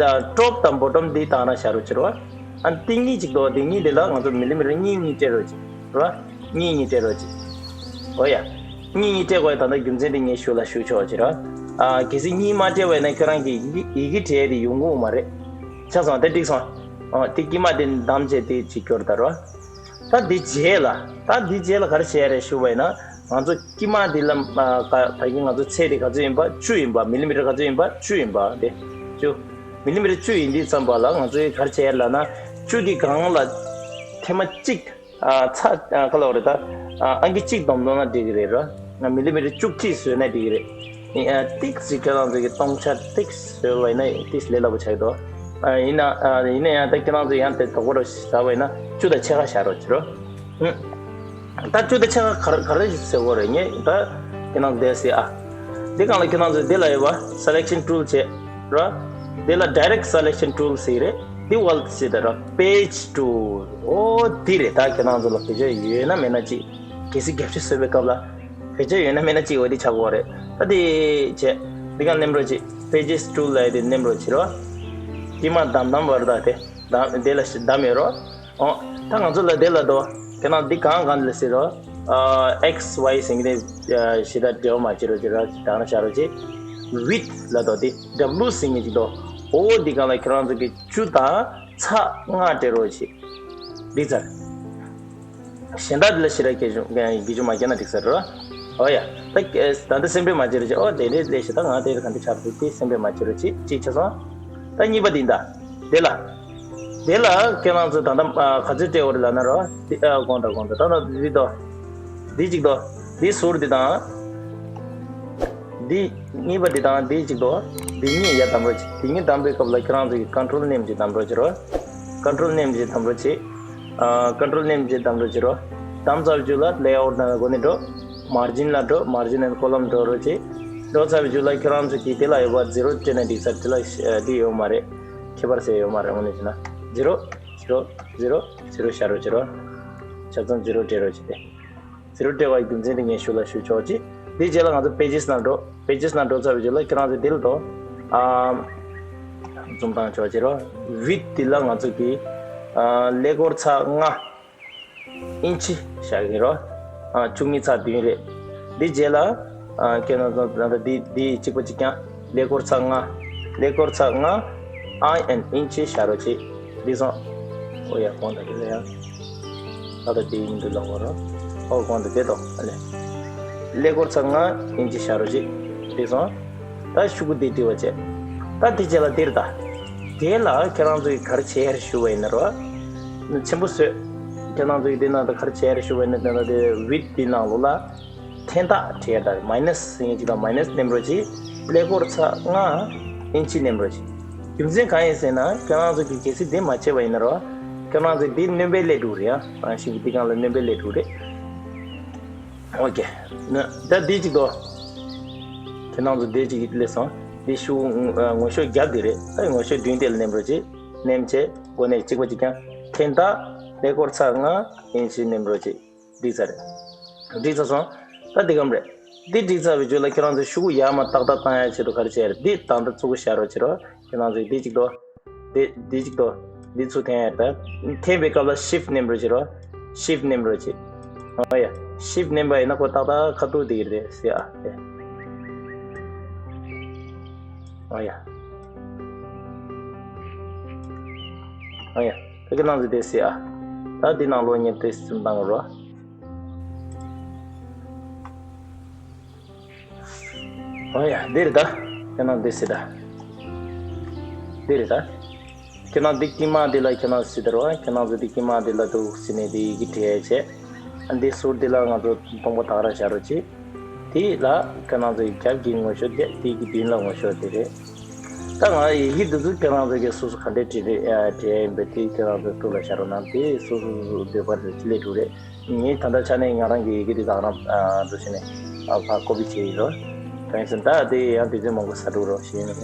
top དང་bottom འདི་དང་ར་བཞག་རོགས་བྱེད་རོགས། ཨ་ནི་ཏིང་ངེ་གཅིག་འདུག་དེ་གཉིས་དེ་ལ་ང་ཚོ་millimeter གཉིས་གཉིས་སྤྲད་རོགས་གྱིས། རོ། གཉིས་གཉིས་སྤྲད་རོགས་གྱིས། འོ་ཡ། གཉིས་གཉིས་སྤྲད་དགོས་ཡ་ད་ལྟ་རྒྱུ་མཚན་དེ་ངས་ཞུ་ལ་ཞུ་ཆོག་ཅིག་རོ། ཨ་གལ་སྲིད་གཉིས་མ་སྤྲད་པ་ཡིན་ན་ཁྱོད་རང་གི་ཡི་གེ་ཡི་གེ་བྲིས་ཡ་དེ་ཡོང་གི་མ་རེད། ཆགས་སོང་དེ་འགྲིག་སོང་། ཨ་དེ་དཀྱིལ་མ་དེ་བདམས་བྱས་དེ་གཅིག་སྐྱོར་ད་རོ། ད་འདི་རྗེས་ལ། ད་འདི་རྗེས་ལ་ག་རེ་བྱས་རེད་ཞུ་བ་ཡིན་ན། ང་ཚོ་དཀྱིལ་མ་འདི་ལ་ད་གིན་ང་ཚོ་ཚད་དེ་ག་ཚོད་ཡིན་པ་བཅུ་ཡིན་པ། millimeter ག་ཚོད་ཡིན་པ་བཅུ་ཡིན་པ་དེ། བཅུ། millimeter བཅུ་ཡིན་དུས་ཙམ་པ་ལ་ང་ཚོས་ག་རེ་བྱས་ལབ་ན། བཅུ་གི་སྒང་ལ་ཐེངས་མ་གཅིག་ཨ་ཚ་ཨ་ག་ལབ་རེད་ད། ཨ་ཨང་ཀི་གཅིག་བསྡོམས་བསྡོམས་ན་འགྲིག་གི་རེད་ར། ང་millimeter བཅུ་གཅིག་བཟོས་ན་འགྲིག་གི་རེད། ཨ་ཏིག་ཙི་ཁྱེད་རང་ཚོ་གི་སྟོང་ཆ་ཏིག་བཟོས་པ་ཡིན་ན་ཏིག་ཙི་ལས་སླ་པོ་ཆགས་ཀྱི་འདུག་ཨ་ཡིན་ན་ཨ་ཡིན་ན་ཡང་ད་ཁྱེད་རང་ཚོ་ཡང་དེ་དོགས་པ་རོ་ཟ་བ་ཡིན་ན་བཅུ་དང་ཕྱེད་ཀ་བཞག་རོགས་བྱེད་རོགས། ཨུ། ད་བཅུ་དང་ཕྱེད་ཀ་ག་རེ་ག་རེ་ཟེར་དགོས་རེད། ངས་ད་ཁྱེད་རང་བསྡད་སྲིད་ཨ། འདི་སྒང་ལ་ཁྱེད་རང་ཚོ་འདི་ལ་ཡོད་པ་selection tool བྱེད་ར། འདི་ལ་direct selection tool ཟེར་རེད། འདི་ཝལ་ཟེར་ད་ར་page tool ཨོ་འདི་རེད། ད་ཁྱེད་རང་ཚོ་ལ་བེད་སྤྱོད་ཡོད་ན་མེད་ན་ཅིག་གལ་སྲིད་རྒྱབ་ཤ་བཟོས་པའི་སྐབས་ལ་བེད་སྤྱོད་ཡོད་ན་མེད་ན་ཅིག་འོ་འདི་ཆགས་དགོས་རེད། ད་འདི་བྱེད་འདི་སྒང་མནན་རོགས་བྱེད། pages tool ལ་ཡོད་དེ་མནན་རོགས་བྱེད་རོ། དཀྱིལ་མ་བདམས་བདམས་བར་ད་དེ་བདམས་དེ་ལ་བདམས་ཡོད་རོ། ཨོ། ད་ང་ཚོ་ལ་དེ་ལ་དོ། ཁྱེད་རང་འདི་གང་གང་ལ་ཟེར་རོ། ཨ་X Y ཟེར་གྱི་དེ་ཞེ་དྲག་འབྲེལ་བ་མ་བྱེད་རོགས་ཅིག་ར་དང་ན་བྱ་རོགས་ཅིག width ལ་དོ་དེ་W ཟེར་གྱི་ཅིག་དོ། ཨོ་འདི་གང་ལ་ཁྱེད་རང་ཚོ་གི་བཅུ་དང་ཚེག་ལྔ་སྤྲད་རོགས་ཅིག་འགྲིག་ཚར། གཞན་དག་འདི་ལ་ཞེ་དྲག་གི་ཅུང་གི་ཅུང་མ་བརྒྱབ་ན་འགྲིག་ཚར་རོ། ཨོ་ཡ། ད་ད་ལྟ་སེམས་ཁྲལ་མ་བྱེད་རོགས་ཅིག་ཨོ་དེ་འདྲའི་ལས་ཞེ་དྲག་ང་དེ་ག་འདྲ་ཆགས་འདུག་དེ་སེམས་ཁྲལ་མ་བྱེད་རོགས་ཅིག་གཅིག་ཆགས་སོང་། ད་གཉིས་པ་འདི་འདྲ། དེ་ལ། དེ་ལ་ཁྱེད་རང་ཚོས་ད་ལྟ་ཨ་ག་ཚོད་སྤྲད་དགོས་རེད་ལབ་ན་རོ། འདི་ཨ་དགོངས་དག་དགོངས་དག་ད་ལྟ་འདི་དོ། འདི་གཅིག་དོ། འདི་ཟུར་འདི་དང་། འདི་གཉིས་པ་འདི་དང་འདི་གཅིག་དོ། འདི་གཉིས་ཡར་བདམས་རོགས་བྱེད། འདི་གཉིས་བདམས་པའི་སྐབས་ལ་ཁྱེད་རང་ཚོ་གི་control མནན་གྱིས་བདམས་རོགས་བྱེད་རོ། control མནན་གྱིས་བདམས་རོགས་བྱེད། ཨ་control མནན་གྱིས་བདམས་རོགས་བྱེད་རོ། བདམས་ཚར་བའི་རྗེས་ལ་layout ནང་ལ་འགོ་ནས་འགྲོ། margin ལ་འགྲོ། margin and column འགྲོ་རོགས་བྱེད། འགྲོ་ཚར་བའི་རྗེས་ལ་ཁྱེད་རང་ཚོ་གི་དེ་ལ་ཡོད་པ་zero སྤྲད་ན་འགྲིག་ཚར། དེ་ལ་ཨ་འདི་ཡོད་མ་རེད། ཁྱད་པར་ཟེར་ཡོད་མ་རེད། འོ་ནས་བྱས་ན་zero zero zero zero བཞག་རོགས་བྱེད་རོགས། ཆ་ཚང་zero སྤྲད་རོགས་བྱེད་དེ། zero སྤྲད་པའི་རྒྱུ་མཚན་དེ་ངས་ཞུ་ལ་ཞུ་ཆོག་ཅིག་འདི་རྗེས་ལ་ང་ཚོ་pages ནང་འགྲོ། pages ནང་འགྲོ་ཚར་བའི་རྗེས་ལ་ཁྱེད་རང་ཚོ་འདི་ལ་དོ། ཨ་zoom བཏང་ཆོག་ཅིག་རོ། width འདི་ལ་ང་ཚོ་གི་ཨ་ཀླད་ཀོར་ཚེག་ལྔ། ཨིན་ཅི་བཞག་གི་རོ། ཨ་བཅུ་གཉིས་ཚེག་བདུན་རེད། འདི་རྗེས་ལ་ཨ་ཁྱེད་རང་ཚོ་ད་ལྟ་འདི་འདི་གཅིག་པ་གཅིག་རྐྱང་། ཀླད་ཀོར་ཚེག་ལྔ། ཀླད་ཀོར་ཚེག་ལྔ། I and inch བཞག་རོགས་བྱེད། འདི་སོང་། ཨོ་ཡ་གོང་དུ་འདི་ལ་ཡང་། ད་ལྟ་འདི་ཡིན་འདུག་ལབ་དགོས་རོ། ཨོ་གོང་དུ་འདི་དོ་ཨ་ནི། ཀླད་ཀོར་ཚེག་ལྔ་ཨིན་ཅི་བཞག་རོགས་བྱེད། འདི་སོང་། ད་ཤོག་གུ་འདི་བྲིས་པ་བྱས། ད་འདི་རྗེས་ལ་འདིར་ད། དེ་ལ་ཁྱེད་རང་ཚོས་ག་རེ་བྱེད་ཡར་ཞུ་བ་ཡིན་ན་རོ། ཆེན་པོ་བཟོས། ཁྱེད་རང་ཚོས་འདི་ནང་དུ་ག་རེ་བྱེད་ཡར་ཞུ་བ་ཡིན་ན་དེ་ནང་དེ་width འདི་ནང་ལོགས་ལ། འཐེན་ཐག་བྲིས་ཡ་དང་minus ཟེར་མཁན་ཅིག་དང་minus མནན་རོགས་བྱེད། ཀླད་ཀོར་ཚེག་ལྔ་ཨིན་ཅི་མནན་རོགས་བྱེད། རྒྱུ་མཚན་གང་ཡིན་ཟེར་ན་ཁྱེད་རང་ཚོ་གིས་གལ་སྲིད་འདི་མ་བྱས་པ་ཡིན་ན་རོ། ཁྱེད་རང་ཚོ་འདི་སྣོན་པའི་ཀླད་དྲུག་རེད་ཡ། རང་བཞིན་གྱི་འདི་སྒང་ལ་སྣོན་པའི་ཀླད་དྲུག་རེད། ཨོ་ཀེ། ན་ད་འདི་གཅིག་དོ། ཁྱེད་རང་ཚོ་འདི་གཅིག་སླེབས་སོང་། འདི་ཤོག་ངོ་ཤོག་བརྒྱབ་འདི་རེད། ད་ངོ་ཤོག་བདུན་དེ་ལ་མནན་རོགས་བྱེད། མནན་བྱས་སྒོ་ནས་གཅིག་པ་གཅིག་རྐྱང་། འཐེན་ཐག་ཀླད་ཀོར་ཚེག་ལྔ་ཨིན་ཅི་མནན་རོགས་བྱེད། འགྲིག་ཚར་རེད། འགྲིག་ཚར་སོང་། ད་འདི་གམ་རེད། འདི་འགྲིག་ཚར་བའི་རྗེས་ལ་ཁྱེད་རང་ཚོས་ཤོག་གུ་ཡར་མར་ཏག་ཏག་བཏང་ཡ་ཆེད་དུ་ག་རེ་བྱས་རེད། འདི་དང་ད་བཙུགས་བཞག་རོགས་བྱེད་རོགས། ཁྱེད་རང་ཚོས་འདི་གཅིག་དོ། འདི་འདི་གཅིག་དོ། འདི་ཚུར་འཐེན་ཡ་རེད། འཐེན་པའི་སྐབས་ལ་shift མནན་རོགས་བྱེད་རོགས། shift མནན་རོགས་བྱེད། ཨོ་ཡ། shift མནན་པ་ཡིན་ན་ཁོ་ཏག་ཏག་ཁ་ཐུག་འདི་རེད་ཟེར་ཨ། ཨོ་ཡ། ཨོ་ཡ། ད་ཁྱེད་རང་ཚོས་འདི་ཟེར་ཨ། ད་འདི་ནང་ལོགས་ཉེར་བདུན་ཙམ་བཏང་རོགས། ཨོ་ཡ། འདི་རེད་ད། ཁྱེད་རང་འདི་ཟེར་ད། འདི་རེད་ད། ཁྱེད་རང་འདི་དཀྱིལ་མ་འདི་ལ་ཁྱེད་རང་ཟེར་ད་རོ། ཁྱེད་རང་ཚོ་འདི་དཀྱིལ་མ་འདི་ལ་འདུག་ཟེར་ནས་འདི་ཡི་གེ་བྲིས་བྱས། ཨ་འདི་ཟུར་འདི་ལ་ང་ཚོ་སྟོང་པ་དག་ར་བྱ་རོགས་བྱེད། དེ་ལ་ཁྱེད་རང་ཚོ་ཡི་རྒྱབ་ཀྱི་ངོ་ཤོག་དེ་དེ་གི་མདུན་ལ་ངོ་ཤོག་དེ་རེད། ད་ང་ཡི་གེ་འདི་ཚོ་ཁྱེད་རང་ཚོ་གིས་སོ་སོ་ག་འདྲས་བྲིས་རེད་ཨ། བྲིས་ཡིན་པས་དེ་ཁྱེད་རང་ཚོ་ཐུགས་ལ་བཞག་རོགས་གནང་། དེ་སོ་སོ་སོ་སོ་འདོད་པ་རེད། ཅི་ལས་འགྲོ་རེད། ངས་ད་ལྟ་ཆ་ནས་ང་རང་གི་ཡི་གེ་འདི་དག་རང་ཨ་འདུག་བྱས་ནས་ཨ་ཕར་ཀོ་པི་བྱས་ཡིན་རོགས། གང་ཡིན་ཟེར་ན་ད་དེ་ཡང་དུས་ཚོད་མང་པོ་ཟ་འགྲོ་རོགས་ཞེས་ཡིན་ནས།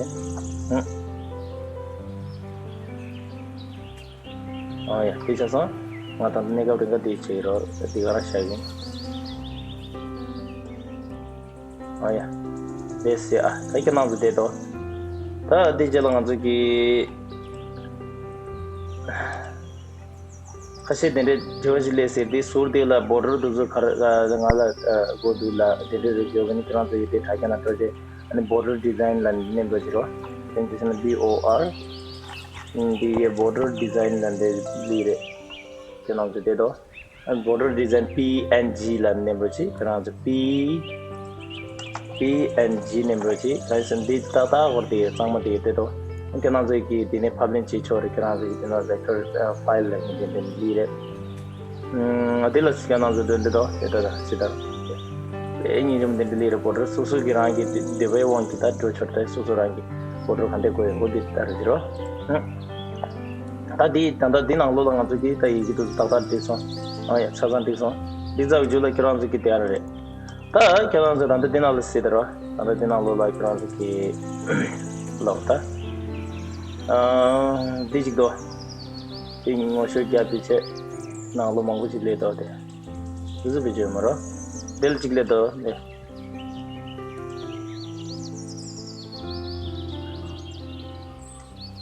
ཨ་ཡ་དེ་བྱས་ཙང་ང་ད་ལྟ་གནས་སྐབས་རིང་ག་འདི་བྱས་ཡིན་རོགས། འདི་ག་རང་བཞག་ཡིན། ཨ་ཡ། ལེས་ཡ། ཨ་ད་ཁྱེད་རང་ཚོ་བསྡད་དོ། ད་འདི་རྗེས་ལ་ང་ཚོ་གི་ཁ་ཤས་དེ་འདྲའི་དྲི་བ་ཞིག་སླེབས་ཟེར། འདི་ཟུར་དེ་ལ་བོ་ཌར་དེ་ཚོ་ག་རེ་ང་ལ་དགོས་འདུག་ལ་དེ་འདྲའི་རིགས་ཡོད་པ་ནི་ཁྱེད་རང་ཚོ་ཡི་དེ་དྲ་རྒྱ་ནང་འགྲོ་རྗེས་ཨ་ནི་བོ་ཌར་ཌི་ཛའིན་ལ་མནན་རོགས་བྱེད་རོགས། དེ་འདི་ཟེར་ན་བི་ཨོ་ཨར་འདི་ཡི་བོ་ཌར་ཌི་ཛའིན་ལ་འདི་ལི་རེད། ཁྱེད་རང་ཚོ་བསྡད་དོ། Border Design P N G ལ་མནན་རོགས་གྱིས། ཁྱེད་རང་ཚོ་P P N G མནན་རོགས་གྱིས། གང་ཡིན་ཟེར་ན་འདི་ཏག་ཏག་འོར་དེ་གཙང་མ་དེ་ཡོད་དེ་དོ། ཁྱེད་རང་ཚོ་གིས་དེ་ནས་ཕབ་ལེན་བྱེད་ཆོག་རེད། ཁྱེད་རང་ཚོ་གིས་དེ་ནང་vector file ལ་ཡིན་དེ་འདི་འདི་རེད། ཨ་དེ་ལ་ཁྱེད་རང་ཚོ་འདོན་འདི་དོ་དེ་ལྟ་དང་ཅི་དང་། དེ་ཉིན་རིམ་དེ་འདི་ལས་རེད། Border སོ་སོ་གི་རང་གི་འདོད་པའི་དབང་གིས་ད་འགྲོ་ཆོག་རེད། སོ་སོ་རང་གི་Border ག་འདྲས་དགོས་ཡོད་འོ་འདི་ལྟ་རེད་རོ། ད་འདི་ད་ལྟ་འདི་ནང་ལོགས་ལ་ང་ཚོ་གིས་ད་ཡི་གེ་དེ་ཏག་ཏག་བསྒྲིགས་སོང་། ཨ་ཡ་ཆ་ཚང་བསྒྲིགས་སོང་། འདི་ཚར་བའི་མཇུག་ལ་ཁྱེད་རང་ཚོ་གིས་དེ་ཡང་རེད། ད་ཁྱེད་རང་ཚོ་ད་ལྟ་འདི་ནང་ལ་གཟིགས་དང་རོ། ད་ལྟ་འདི་ནང་ལོགས་ལ་ཁྱེད་རང་ཚོ་གིས་ལོག་ད། ཨ་འདི་གཅིག་དོ། འདི་ངོ་ཤོས་རྒྱབ་པའི་ཆེད་ནང་ལོགས་མང་པོ་ཞིག་སླེབས་འདུག་དེ། འདི་ཚོ་བེད་སྤྱོད་མ་རོ། འདི་ལ་གཅིག་སླེབས་འདུག་འདི།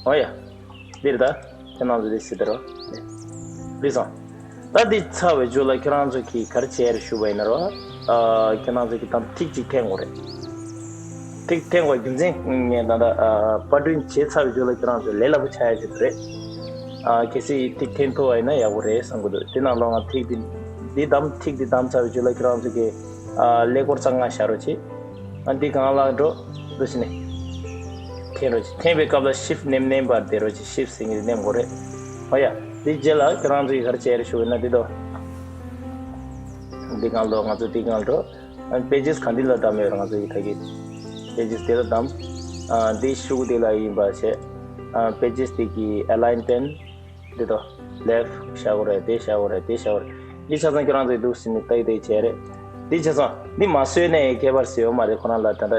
ཨོ་ཡ། འདིར་ད་ཁྱེད་རང་ཚོ་འདི་སྲིད་དར་བ། འདི་སོང་། ད་འདི་ཚར་བའི་མཇུག་ལ་ཁྱེད་རང་ཚོ་གིས་ག་རེ་བྱས་རེད་ཞུ་བ་ཡིན་ན་རོ། ཨ་ཁྱེད་རང་ཚོ་གིས་ད་ཐིག་གཅིག་འཐེན་དགོས་རེད། ཐིག་འཐེན་དགོས་རྒྱུ་མཚན་ངས་ད་ལྟ་ཨ་པར་སྐྲུན་བྱས་ཚར་བའི་མཇུག་ལ་ཁྱེད་རང་ཚོ་ལས་སླ་པོ་ཆགས་ཡ་ཞིག་རེད། ཨ་གལ་སྲིད་ཐིག་འཐེན་ཐུབ་པ་ཡིན་ན་ཡག་པོ་རེད་བསམ་གི་འདུག་དེ་ནང་ལོགས་ང་ཐིག་འདི་འདི་བདམས། ཐིག་འདི་བདམས་ཚར་བའི་མཇུག་ལ་ཁྱེད་རང་ཚོ་གིས་ཨ་ཀླད་ཀོར་རྩ་ལྔ་བཞག་རོགས་བྱེད། ཨ་འདི་སྒང་ལ་འགྲོ། འདུག་སེ་ནས་འཐེན་རོགས་གྱིས། འཐེན་པའི་སྐབས་ལ་ཤིཕ་མནན་མནན་པར་བསྡད་རོགས་གྱིས། ཤིཕ་ཟེར་མཁན་དེ་མནན་དགོས་རེད། ཨོ་ཡ། འདི་རྗེས་ལ་ཁྱེད་རང་ཚོ་གིས་ག་རེ་བྱས་རེད་ཞུ་བ་ཡིན་ན་འདི་དོ། འདི་སྒང་ལ་ང་ཚོ་འདི་སྒང་འགྲོ། ཨ་པེ་ཇེས་ག་འདི་ལ་བདམས་ཡོད་རེད། ང་ཚོ་གིས་ད་གིན་པེ་ཇེས་དེ་ལ་བདམས། ཨ་འདི་ཤོག་གུ་དེ་ལ་ཡིན་པ་བྱས། ཨ་པེ་ཇེས་དེ་གི་ཨ་ལའིན་མེན་ཊི། འདི་དང་left བཞག་དགོས་རེད། དེ་བཞག་དགོས་རེད། དེ་བཞག་དགོས་རེད། འདི་ཆ་ཚང་ཁྱེད་རང་ཚོས་འདུག་སེ་ནས་ལྟ་ཡི་ལྟ་ཡི་བྱས་རེད། འདི་ཆ་ཚང་འདི་མ་བཟོས་ནས་ཁྱད་པར་ཟེར་ཡོད་མ་རེད། ཁོ་རང་ལ་ད་ལྟ་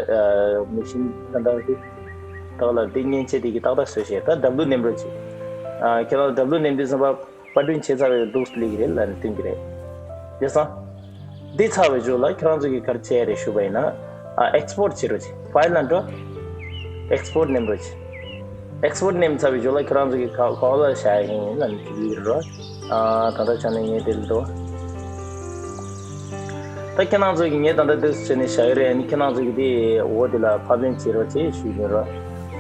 མི་ཤིན་ད་ལྟ་འདི་ད་ལ་འདི་མཉེན་ཆས་འདི་གི་ཏག་ཏག་བཟོས་བྱས། ད་W མནན་རོགས་གྱིས། ཁྱེད་རང་W མནན་དུས་ཙམ་པ་པར་སྐྲུན་བྱས་ཚར་བའི་འདུག་སེ་སླེབས་ཀྱི་རེད་ལབ་ནས་སྟོན་གྱི་རེད། བྱས་ཙང་། འདི་ཚར་བའི་མཇུག་ལ་ཁྱེད་རང་ཚོ་གིས་ག་རེ་བྱས་རེད་ཞུ་བ་ཡིན་ན། ཨ་ཨེགས་པོར་བྱེད་རོགས་གྱིས། ཕའིལ་ནང་འགྲོ། ཨེགས་པོར་མནན་རོགས་གྱིས། ཨེགས་པོར་མནན་ཚར་བའི་མཇུག་ལ་ཁྱེད་རང་ཚོ་གིས་ག་ག་བ་ལ་བཞག་ཡིན་ལབ་ནས་ཅིག་ལབ་རོགས། ཨ་ད་ལྟ་ཆ་ནས་ངས་དེ་ལ་འགྲོ། ད་ཁྱེད་རང་ཚོ་གིས་ངས་ད་ལྟ་འདུག་སེ་བྱས་ནས་བཞག་ཡོད་རེད། ཨ་ནི་ཁྱེད་རང་ཚོ་གིས་དེ་འོ་དེ་ལ་ཕབ་ལེན་བྱེད་རོགས་གྱིས་ཞུ་གི་ཡིན་རོགས།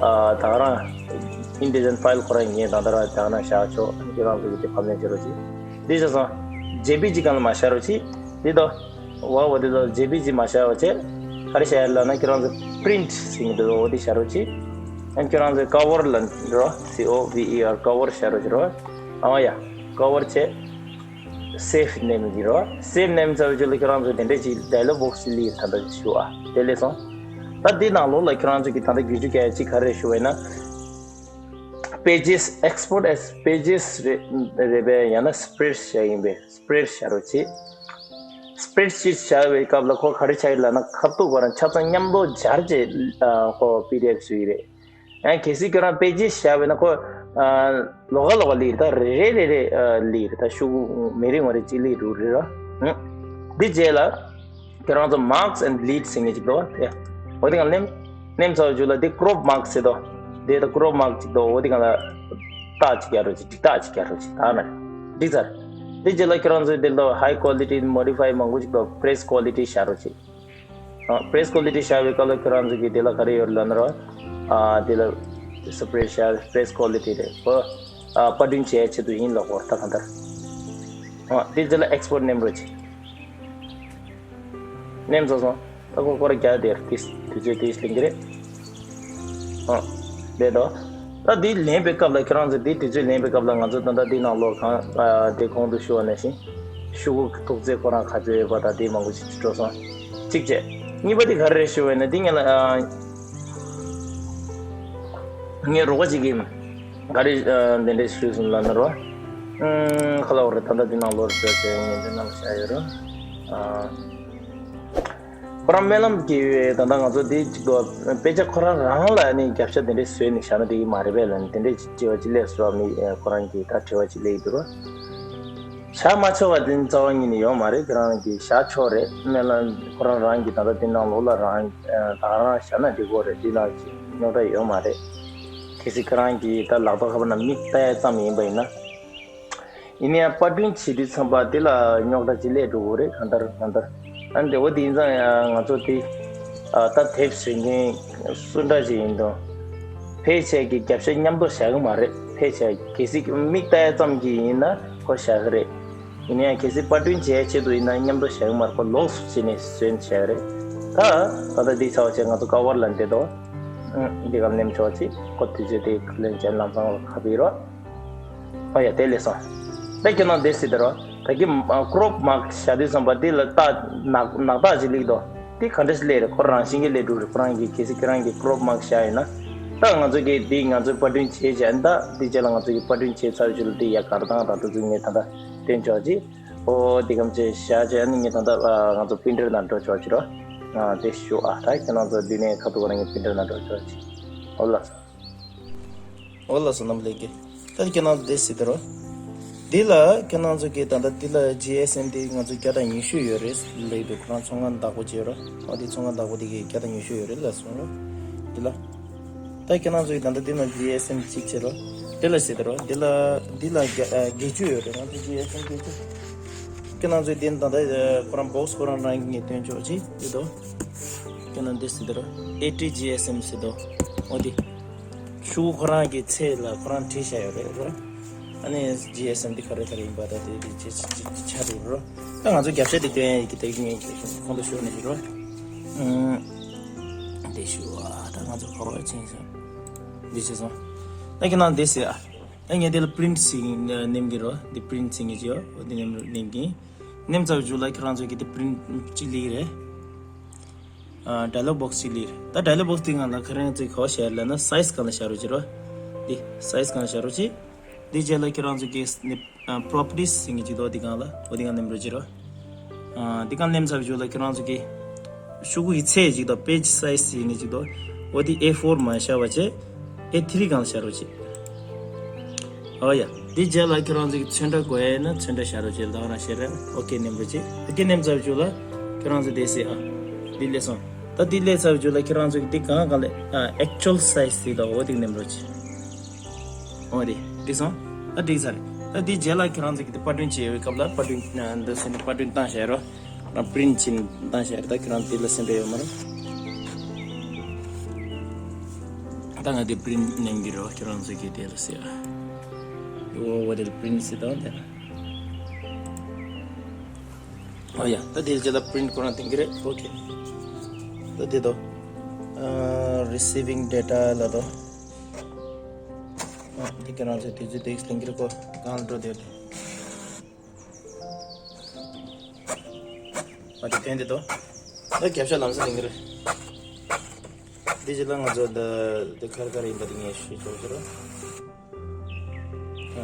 ཨ་ད་ག་རང་ཨིན་ཌི་ཇི་ཨེན་ཕའིལ་ཁོ་རང་ངས་ད་ལྟ་རང་ད་ག་རང་བཞག་ཆོག་ཁྱེད་རང་ཚོ་གིས་དེ་ཕབ་ལེན་བྱེད་རོགས་གྱིས། འདི་བྱས་ཙང་ཇེ་པི་ཇི་སྒང་ལ་མ་བཞག་རོགས་གྱིས། འདི་དོ། བ་བ་འདི་དོ་ཇེ་པི་ཇི་མ་བཞག་པ་བྱས། ག་རེ་བྱ་ཡ་ལབ་ན་ཁྱེད་རང་ཚོ་པི་རིན་ཊི་ཟེར་གྱི་འདུག་འོ་འདི་བཞག་རོགས་གྱིས། ཨ་ཁྱེད་རང་ཚོ་ཀ་བར་ལ་འགྲོ། སི་ཨོ་བི་ཨི་ཨར་ཀ་བར་བཞག་རོགས་གྱིས་རོ། ཨ་ཡ། ཀ་བར་བྱས། སེབ་མནན་གྱི་རོ། སེབ་མནན་ཚར་བའི་རྗེས་ལ་ཁྱེད་རང་ཚོ་དེ་འདྲས་ཅིག་ཌའི་ལོག་བོག་སི་ལི་ད་ལྟ་ཞུ་ཨ། དེ་ལས་སོང་། ད་འདི་ནང་ལོགས་ལ་ཁྱེད་རང་ཚོ་གིས་ད་ལྟ་དགོས་རྒྱུ་གལ་ཆེ་ག་རེ་ཞུ་བས་ན། Pages, export as pages རེད་རེད་པས། ཡང་ན་སི་པི་རེ་ཌི་བྱ་ཡིན་པས། སི་པི་རེ་ཌི་བྱ་རོགས་གྱིས། སི་པི་རེ་ཌི་ཤིཊ་བྱ་བའི་སྐབས་ལ་ཁོ་ག་རེ་བྱ་ཡིན་ལབ་ན་ཁ་ཐུག་ཁོ་རང་ཆ་ཚང་མཉམ་དུ་སྦྱར་བྱས་ཁོ་པི་ཌི་ཨེཕ་བཟོ་ཡི་རེད། ཡང་གལ་སྲིད་ཁྱོད་རང་པེ་ཇེས་བཞག་པ་ཡིན་ན་ཁོ་ལོགས་ཀ་ལོགས་ཀ་ལི་རེད། ད་རེ་རེ་རེ་རེ་ལི་རེད། ད་ཤོག་གུ་མི་རེ་ངོ་རེ་གཅིག་ལི་རུ་རེད་ར། འདི་རྗེས་ལ་ཁྱོད་རང་ཚོ་marks and delete ཟེར་མཁན་ཅིག་འདུག་ཨ། འོ་དེ་གང་ལེམ། ནེམ་ཚར་བའི་མཇུག་ལ་འདི་ཀྲོབ་མཱག་ཟེར་དོ། འདི་ད་ཀྲོབ་མཱག་ཅིག་འདུག་འོ་དེ་གང་ལ་རྟགས་ཅིག་རྒྱག་རོགས་གྱིས། འགྲིག་རྟགས་ཅིག་རྒྱག་རོགས་གྱིས། ད་ན་འགྲིག་ཚར། འདི་རྗེས་ལ་ཁྱོད་རང་ཚོས་འདི་ལ་high quality modify མང་པོ་ཅིག་འདུག press quality བཞག་རོགས་གྱིས། ཨ། press quality བཞག་པའི་སྐབས་ལ་ཁྱོད་རང་ཚོ་གིས་འདི་ལ་ག་རེ་ཡོད་ལབ་ན་རོ། ཨ། འདི་ལ་སི་པི་རེ་ཌི་བཞག press quality རེད་གོ། ཨ། པར་སྐྲུན་བྱེད་ཡ་ཆེད་དུ་ཡིན་ལབ་དགོས་རེད་ད་གང་ལྟར། ཨ། འདི་རྗེས་ལ་ཨེགས་པོར་ཊི་ནེམ་རོགས་གྱིས། ནེམ་ཚར་སོང་། ད་ཁོ་སྐོར་རྒྱག་དེར་ཏིས་དུས་ཚོད་ཏིས་ལེན་གྱི་རེད། ཨ། དེ་དོ། ད་འདི་ལེན་པའི་སྐབས་ལ་ཁྱེད་རང་ཚོ་འདི་དུས་ཚོད་ལེན་པའི་སྐབས་ལ་ང་ཚོ་ད་ལྟ་འདི་ནང་ལོགས་གང་ཨ། དེ་གོང་དུ་ཞུ་བ་ནང་བཞིན་ཤོག་གུ་གི་ཐོག་རྩེག་ཁོ་རང་ག་ཚོད་ཡོད་པ་དང་དེ་མང་པོ་ཞིག་འགྲོ་སོང་། གཅིག་བྱས། གཉིས་པ་དེ་ག་རེ་རེད་ཞུ་བ་ཡིན་ན་འདི་ངས་ལ་ཨ། ངས་རོགས་པ་ཅིག་གིས་ག་རེ་འདི་འདྲས་ཞུས་སོང་ལབ་ན་རོ། ཁ་ལ་འོ་རེད། ད་ལྟ་འདི་ནང་ལོར་བྱས་ཏེ་ངས་འདི་ནང་བཞག་ཡོད་རོ། ཁོ་རང་སྨོན་ལམ་གྱི་ད་ལྟ་ང་ཚོ་འདི་གཅིག་པོ་དཔེ་ཆ་ཁོ་རང་རང་ལ་ནི་རྒྱབ་ཤ་དེ་འདྲས་བཟོས་ནས་བཞག་ན་འགྲིག་གི་མ་རེད་པས་ལབ་ནས་དེ་འདྲས་ཅིག་དྲི་བ་ཅིག་སླེབས་སོང་། མི་ཁོ་རང་གིས་ད་དྲི་བ་ཅིག་སླེབས་ཀྱི་འདུག་རོ། བཞག་མ་ཆོག་པ་དེ་རྩ་བ་ཉིད་ནས་ཡོད་མ་རེད། ཁྱེད་རང་གིས་བཞག་ཆོག་རེད། སྨོན་ལམ་ཁོ་རང་རང་གིས་ད་ལྟ་དེ་ནང་ལོགས་ལ་རང་ད་ག་རང་བཞག་ན་འགྲིག་གི་རེད། འདི་ནང་ཅིག་རྙོག་དྲ་ཡོད་མ་རེད། གལ་སྲིད་ཁྱེད་རང་གིས་ད་ལག་ཐོག་ཁ་པར་ནང་མིག་ལྟ་ཡ་ཙམ་ཡིན་པ་ཡིན་ན། ཡིན་ནའི་པར་སྐྲུན་བྱེད་དུས་ཙམ་པ་དེ་ལ་རྙོག་དྲ་ཅིག་སླེབས་འགྲོ་གི་རེད། གང་ལྟར་གང་ལྟར་ཨ་འདྲ་བོ་དེ་ཡིན་ཙང་ཡང་ང་ཚོ་དེ་ད་དེབ་བཟོ་མཁན་སུ་འདྲ་ཅིག་ཡིན་དང་། ཕལ་ཆེར་གྱི་རྒྱབ་ཤ་མཉམ་དུ་བཞག་གི་མ་རེད། ཕལ་ཆེར་གལ་སྲིད་མིག་ལྟ་ཡ་ཙམ་གྱི་ཡིན་ན་ཁོ་བཞག་གི་རེད། ཡིན་ནའི་གལ་སྲིད་པར་སྐྲུན་བྱེད་ཡ་ཆེད་དུ་ཡིན་ན་མཉམ་དུ་བཞག་གི་མ་རེད། ཁོ་ལོགས་སུ་བྱས་ནས་བཟོས་ནས་བཞག་གི་རེད། ད་ད་ལྟ་འདི་ཚར་བ་བྱས་ང་ཚོ་ཀ་བར་ལ་འདི་དོ། འདི་ག་ནེམ་ཆོག་ཅིག་ཁོ་དུས་ཚོད་དེ་ལན་ཅན་ལམ་སང་ལ་ཁ་བི་རོ། ཨོ་ཡ་དེ་ལས་སོང་། ད་ཁྱོད་རང་དེ་སྲིད་དེ་རོ། ད་གི་ཀྲོབ་མར་ཀ་བཞག་དུས་ཙམ་པ་དེ་ལ་རྟགས་ནག་ནག་རྟགས་ཅིག་སླེབས་འདུག་དེ་ག་འདྲ་ཞིག་སླེབས་རེད། ཁོ་རང་བཞིན་གྱིས་སླེབས་འགྲོ་རེད། ཁོ་རང་གིས་གལ་སྲིད་ཁྱེད་རང་གིས་ཀྲོབ་མར་ཀ་བཞག་ཡིན་ན། ད་ང་ཚོ་གིས་དེ་ང་ཚོའི་པར་སྐྲུན་བྱས་བྱས་ད་དེ་རྗེས་ལ་ང་ཚོ་གིས་པར་སྐྲུན་བྱས་ཚར་བའི་རྗེས་ལ་དེ་ཡ་གར་བཏང་དང་དེ་ཚོ་ངས་ད་ལྟ་སྟོན་ཆོག་ཅིག་ཨོ་དེ་གམ་ཅེ་བཞག་བྱས་ཨ་ནི་ངས་ད་ལྟ་ང་ཚོ་པི་རིན་ཊར་ནང་འགྲོ་ཆོག་ཅིག་རོ། དེ་ཞུ་ཨ། ད་ཁྱེད་རང་ཚོ་དེ་ནས་ཁ་ཐུག་ཁོ་རང་གི་པི་རིན་ཊར་ནང་འགྲོ་ཆོག་ཅིག་ཨོ་ལགས་སོ། ཨོ་ལགས་སོ། རྣམ་པ་ལྷན་རྒྱས། ད་ཁྱེད་རང་ཚོ་དེ་སྲིད་དེ་རོ། འདི་ལ་ཁྱེད་རང་ཚོ་གིས་ད་ལྟ་འདི་ལ་ཇི་ཨེས་ཨེམ་དེ་ང་ཚོ་བརྒྱ་དང་ཉི་ཤུ་ཡོད་རེད་ལབ་འདུག་ཁོ་རང་ཚོང་ཁང་བདག་པོ་བྱས་རོ། ཨོ་དེ་ཚོང་ཁང་བདག་པོ་དེ་གིས་བརྒྱ་དང་ཉི་ཤུ་ཡོད་རེད་ལབ་སོང་རོ། འདི་ལ། ད་ཁྱེད་རང་ཚོ་གིས་ད་ལྟ་འདི་ལ་ཇི་ཨེས་ཨེམ་གཅིག་བྱས་རོ། འདི་ལ་སྲིད་དེ་རོ། འདི་ལ་འདི་ལ་བརྒྱ་ཨ་བརྒྱད་ཅུ་ཡོད་རེད། ང་ཚོ་ཇི་ཨེས་ཨེམ་བརྒྱད་ཅུ། ཁྱེད་རང་ཚོས་འདི་ད་ལྟ་ཁོ་རང་བོག་སི་ཁོ་རང་རང་གིས་ངས་སྟོན་ཆོག་ཅིག་འདི་དོ། ཁྱེད་རང་འདི་སྲིད་དེ་རོ། ཨེ་ཊི་ཇི་ཨེས་ཨེམ་སྲིད་དོ། ཨོ་དེ། ཤོག་གུ་ཁོ་རང་གི་ཚད་ལ་ཁོ་རང་བྲིས་བཞག་ཡོད་རེད་རོ། ཨ་ནི་ཇི་ཨེས་ཨེམ་འདི་ག་རེ་ག་རེ་ཡིན་པ་ད་དེ་དེ་ཆ་ཆ་ཆ་ཆ་རེད་རོ། ད་ང་ཚོ་རྒྱབ་ཤ་དེ་སྟོན་ཡ་ཡི་གི་དེ་ངས་ཁོང་དུ་ཤོར་ནས་ཤི་རོ། ཨུམ། དེ་ཤུ་ཨ་ད་ང་ཚོ་ཁོ་རོ་ཆེན་ཤོ། འདི་ཆེ་སོང་། ད་ཁྱེད་རང་འདི་སྲིད་ཨ། ད་ངས་དེ་ལ་པི་རིན་ཊི་ཟེར་ནེམ་གི་རོ། འདི་པི་རིན་ཊི་ཟེར་ནེམ་གི་ཡོད། འོ་དེ་ནེམ་ནེམ་གི། ནེམ་ཚར་བའི་མཇུག་ལ་ཁྱེད་རང་ཚོ་གི་དེ་པི་རིན་ཊི་གཅིག་སླེབས་ཀྱི་རེད། ཨ་ཌའི་ལོག་བོག་སི་གཅིག་སླེབས་ཀྱི་རེད། ད་ཌའི་ལོག་བོག་སི་དེ་སྒང་ལ་ཁྱེད་རང་ཚོས་ག་པར་བཞག་ལབ་ན་སའི་ཛི་སྒང་ལ་བཞག་རོགས་བྱེད་རོ། འདི་སའི་ཛི་སྒང་ལ་བཞག་རོགས་བྱེད། འདི་རྗེས་ལ་ཁྱེད་རང་ཚོ་གི་ནེ་ཨ་པོ་རོ་པར་ཊི་ཟེར་མཁན་ཅིག་འདུག་འདི་སྒང་ལ། འོ་འདི་སྒང་ནེམ་རོགས་བྱེད་རོ། ཨ་འདི་སྒང་ནེམ་ཚར་བའི་མཇུག་ལ་ཁྱེད་རང་ཚོ་གི་ཤོག་གུ་ཡི་ཚད་ཅིག་དང་པེ་ཇི་སའི་ཛི་ཟེར་མཁན་ཅིག་འདུག་འོ་འདི་ཨེ་ཕོར་མ་བཞག་པ་བྱས། ཨེ་ཐི་རི་སྒང་ལ་བཞག་རོགས་བྱེད། ཨོ་ཡ། འདི་རྗེས་ལ་ཁྱེད་རང་ཚོ་གི་ཚོན་ཁྲ་དགོས་ཡ་ན་ཚོན་ཁྲ་བཞག་རོགས་བྱེད། ད་ག་རང་བཤད་རན། ཨོ་ཀེ་ནེམ་རོགས་བྱེད། ཨོ་ཀེ་ནེམ་ཚར་བའི་མཇུག་ལ་ཁྱེད་རང་ཚོ་དེ་སྲིད་ཨ། འདི་སླེབས་སོང་། ད་འདི་སླེབས་ཚར་བའི་མཇུག་ལ་ཁྱེད་རང་ཚོ་གི་འདི་སྒང་སྒང་ལ་ཨ་ཨེག་ཅུ་ཨལ་སའི་ཛི་དེ་དང་འོ་དེ་ནེམ་རོགས་བྱེད། འོ་དེ་འགྲིག་སོང་། ད་འགྲིག་ཚར་རེད། ད་འདི་རྗེས་ལ་ཁྱེད་རང་ཚོ་གི་དེ་པར་སྐྲུན་བྱེད་ཡོད་སྐབས་ལ་པར་སྐྲུན་འདི་སེ་ནས་པར་སྐྲུན་བཏང་བཞག་རོགས། རང་པི་རིན་ཊི་ཕྱིན་བཏང་བཞག་རེད། ད་ཁྱེད་རང་དེ་ལ་སེམས་པ་ཡོད་མ་རེད། ད་ང་དེ་པི་རིན་ཊི་ནེམ་གི་རོ། ཁྱེད་རང་ཚོ་གི་དེ་ལ་སེ་ཨ། འོ་འོ་དེ་ལ་པི་རིན་ཊི་སེ་དང་དེ་ན། ཨོ་ཡ། ད་དེ་ལ་རྗེས་ལ་པི་རིན་ཊི་ཁོ་རང་བཏང་གི་རེད། ཨོ་ཀེ། ད་དེ་དོ། ཨ་རི་སི་བིང་ཌེ་ཊ་ལ་དོ། ཨ་དེ་ཁྱེད་རང་ཚོ་དུས་ཚོད་དེ་ཨེག་སི་ལེན་གི་རེད་ཁོ། གང་ལ་འགྲོ་དེ་རེད། ཨ་དེ་བསྟན་དེ་དོ། ད་རྒྱབ་ཤ་ལམ་སེང་ལེན་གི་རེད། འདི་རྗེས་ལ་ང་ཚོ་འདི་འདི་ཁར་ཁར་ཡིན་པ་དེ་ངས་ཞུས་ཆོག་ཟེར་རོ། ཨ་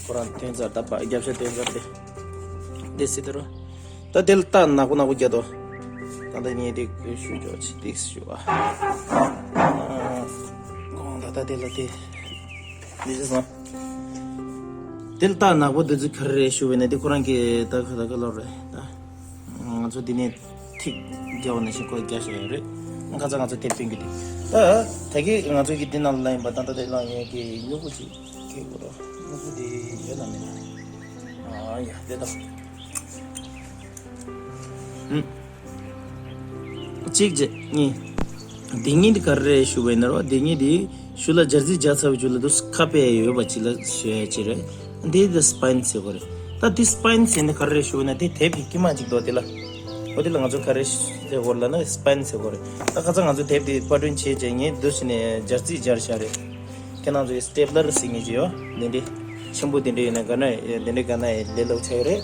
ཁོ་རང་བསྟན་ཚར། ད་པ་རྒྱབ་ཤ་བསྟན་ཚར་དེ། འདི་སྲིད་དེ་རོ། ད་དེ་ལ་རྟགས་ནག་པོ་ནག་པོ་རྒྱག་དོ། ད་ལྟ་ངས་དེ་ཞུས་ཆོག་ཅི་ཏིག་ཞུ་བ། ཨ་གོང་ད་ད་དེ་ལ་དེ། འདི་ཟེར་སོང་། དེ་ལ་རྟགས་ནག་པོ་འདི་ཚོ་ག་རེ་རེད་ཞུ་བས་ན་དེ་ཁོ་རང་གི་ད་ཁ་ད་ཁ་ལོར་རེད་ད། ང་ཚོ་འདི་ནས་ཐིག་རྒྱག་པ་ནང་བཞིན་ཁོ་རྒྱག་བཞག་ཡོད་རེད། ཁ་ཚ་ང་ཚོ་དེབ་སྟོན་གྱི་འདུག་ད་ད་གི་ང་ཚོ་གི་འདི་ནང་ལ་ཡིན་པ་ད་ད་དེ་ལ་ངས་ཀྱི་སྨྱུ་གུ་ཅིག་ཁེ་གོ་རོ། སྨྱུ་གུ་དེ་ཡོད་ན་མེད་ན། ཨ་ཡ་དེ་ད། ཧུམ། གཅིག་བྱས་གཉིས། དེ་གཉིས་དེ་ག་རེ་རེད་ཞུ་བས་ན་རོ། དེ་གཉིས་དེ་ཤུལ་ལ་སྦྱར་རྩི་སྦྱར་ཚར་བའི་རྗེས་ལ་དུ་ཁ་པའི་ཡོད་པ་ཅིག་ལ་བཟོས་ཡ་ཅིག་རེད། འདི་དེ་སི་པའིན་ཟེར་གོ་རེད། ད་དེ་སི་པའིན་ཟེར་ནི་ག་རེ་རེད་ཞུ་བས་ན་དེ་དེབ་ཀྱི་དཀྱིལ་མ་ཅིག་འདུག་དེ་ལ། འོ་དེ་ལ་ང་ཚོ་ག་རེ་ཟེར་གོ་རེད་ལབ་ན་སི་པའིན་ཟེར་གོ་རེད། ད་ཁ་ཚ་ང་ཚོ་དེབ་དེ་པར་སྐྲུན་བྱས་རྗེས་ངས་འདུག་སེ་ནས་སྦྱར་རྩི་སྦྱར་བཞག་རེད། ཁྱེད་རང་ཚོའི་སི་ཊེབ་ལར་ཟེར་མཁན་ཅིག་ཡོད། འདི་འདྲའི་ཆེན་པོ་འདི་འདྲའི་ཡོད་ན་ག་ན་འདི་འདྲའི་ག་ན་ལས་སླ་པོ་ཆགས་ཡོད་རེད།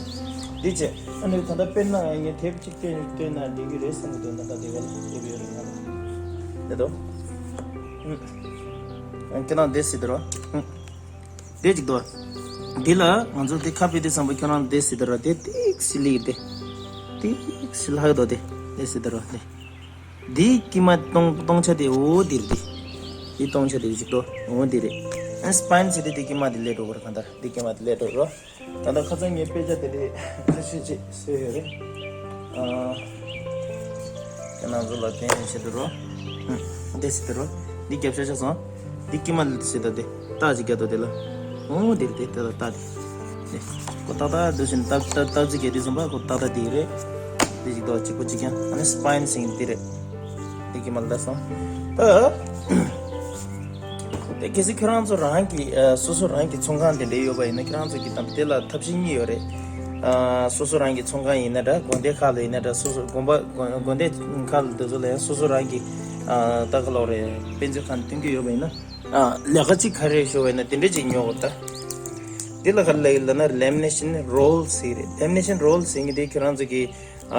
འདི་བྱས་ཨ་ནི་ད་ལྟ་དཔེར་ན་ངས་དེབ་གཅིག་སྟོན་སྟོན་ན་འགྲིག་གི་རེད་བསམ་གི་འདུག་ད་ལྟ་དེ་ག་ལ་དེབ་ཡོད་རེད་ང་ལ། འདི་དོ། ཨུ། ཁྱེད་རང་འདི་སྲིད་དོ། འདི་གཅིག་དོ། འདི་ལ་ང་ཚོ་འདི་ཁ་ཕྱེ་དུས་ཙམ་པ་ཁྱེད་རང་འདི་སྲིད་དོ། དེ་ཏིག་སི་ལིག་དེ། ཏིག་སི་ལྷག་དོ་དེ། འདི་སྲིད་དོ་དེ། འདི་དཀྱིལ་མ་སྟོང་སྟོང་ཆ་དེ་འོ་འདི་རེད་དེ། འདི་སྟོང་ཆ་དེ་གཅིག་དོ། འོ་འདི་རེད། ཨ་སི་པའིན་ཟེར་དེ་འདི་དཀྱིལ་མ་དེ་སླེབས་འགྲོ་གི་རེད། གང་ལྟར་འདི་དཀྱིལ་མ་དེ་སླེབས་འགྲོ་གི་རེད། ད་ལྟ་ཁ་སང་ངའི་དཔེ་ཆ་དེ་རེད། ཁ་ཤས་ཅིག་བཟོས་ཡོད་རེད། ཨ། ཁྱེད་རང་ཚོ་ལ་བསྟན་བྱེད་དུ་རོ། ཨ། འདི་སྲིད་དུ་རོ། འདི་རྒྱབ་ཤ་ཤ་སོང་། འདི་དཀྱིལ་མ་སྲིད་དུ་དེ། རྟགས་ཅིག་རྒྱབ་དུ་དེ་ལ། འོ་འདིར་དེ་དེ་ལ་རྟགས་དེ། དེ། ཁོ་ཏག་ཏག་འདུག་བཞིན་རྟགས་རྟགས་རྟགས་ཅིག་རྒྱབ་དུས་ཙམ་པ་ཁོ་ཏག་ཏག་དེ་རེད། འདི་ཅིག་དོ་གཅིག་པོ་གཅིག་ཀྱང་ཨ་ནི་སི་པའིན་ཟེར་འདི་རེད། འདི་དཀྱིལ་མ་ལ་སོང་། ད། དེ་གལ་སྲིད་ཁྱོད་རང་ཚོ་རང་གི་ཨ་སོ་སོ་རང་གི་ཚོང་ཁང་དེ་འདྲ་ཡོད་པ་ཡིན་ན། ཁྱོད་རང་ཚོ་གི་དང་དེ་ལ་ཐབས་ཤེས་གཉིས་ཡོད་རེད། ཨ་སོ་སོ་རང་གི་ཚོང་ཁང་ཡིན་ན་འདྲ། དགོན་སྡེ་ཁག་ལ་ཡིན་ན་འདྲ། སོ་སོ་དགོན་པ་དགོན་དགོན་སྡེ་ཁག་ལ་དེ་ཚོ་ལ་ཡང་སོ་སོ་རང་གི་ཨ་ད་ག་ལོག་རེད། དཔེ་མཛོད་ཁང་སྟོན་གྱི་ཡོད་པ་ཡིན་ན། ཨ་ལས་ཀ་གཅིག་ག་རེ་ཞུ་བ་ཡིན་ན་དེ་འདྲ་གཅིག་ཉོ་དགོས་ད། དེ་ལ་ག་རེ་ལབ་ཡོད་ལབ་ན་ལེ་མི་ནེ་ཤན་རོལ་ཟེར་རེད། ལེ་མི་ནེ་ཤན་རོལ་ཟེར་མཁན་དེ་ཁྱོད་རང་ཚོ་གི་ཨ་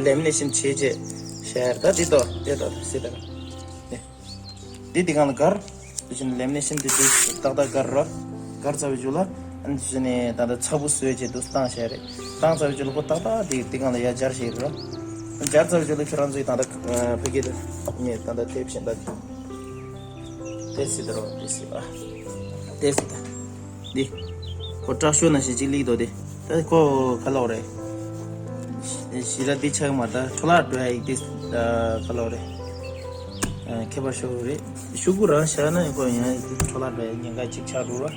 ལེ་མི་ནེ་ཤན་བྱེད་བྱེད་བྱ་ཡར་ད་དེ་དོ་དེ་དོ་ཟེར་ད། དེ་དེ་སྒང་ལ་སྒར། དེ་བཞིན་ལེ་མི་ནེ་ཤན་དེ་དེ་ཏག་ཏག་སྒར་རོ། སྒར་ཚར་བའི་རྗེས་ལ་ཨ་ནི་དེ་བཞིན་ནས་ད་ལྟ་ཚ་བོ་བཟོས་བྱས་དུ་བཏང་བྱས་རེད། བཏང་ཚར་བའི་རྗེས་ལ་ཁོ་ཏག་ཏག་དེ་དེ་སྒང་ལ་ཡར་སྦྱར་བྱས་རེད་རོ། སྦྱར་ཚར་བའི་རྗེས་ལ་ཁྱོད་རང་ཚོའི་ད་ལྟ་ཕ་གི་དེ་ངས་ད་ལྟ་དེབ་བཞིན་ད། དེ་སྲིད་དོ་རོ། དེ་སྲིད་པ། དེ་སྲིད་ད། འདི། ཁོ་སྐྲ་ཤོ་ནང་བཞིན་གཅིག་ལིག་དོ་དེ། ད་ཁོ་ག་ལོག་རེད། ཞི་ར་འདི་ཆགས་མ་ད་འཕྲོ་བརླག་འགྲོ་ཡ་ཡིག་དེ་ག་ལོག་རེད། ཁྱད་པར་ཤོར་རེད། ཤུ་གུ་རང་བཞག་ན་ཁོ་ཡང་འཕྲོ་བརླག་འགྲོ་ཡ་ཉེན་ཁ་གཅིག་ཆགས་འགྲོ་བ།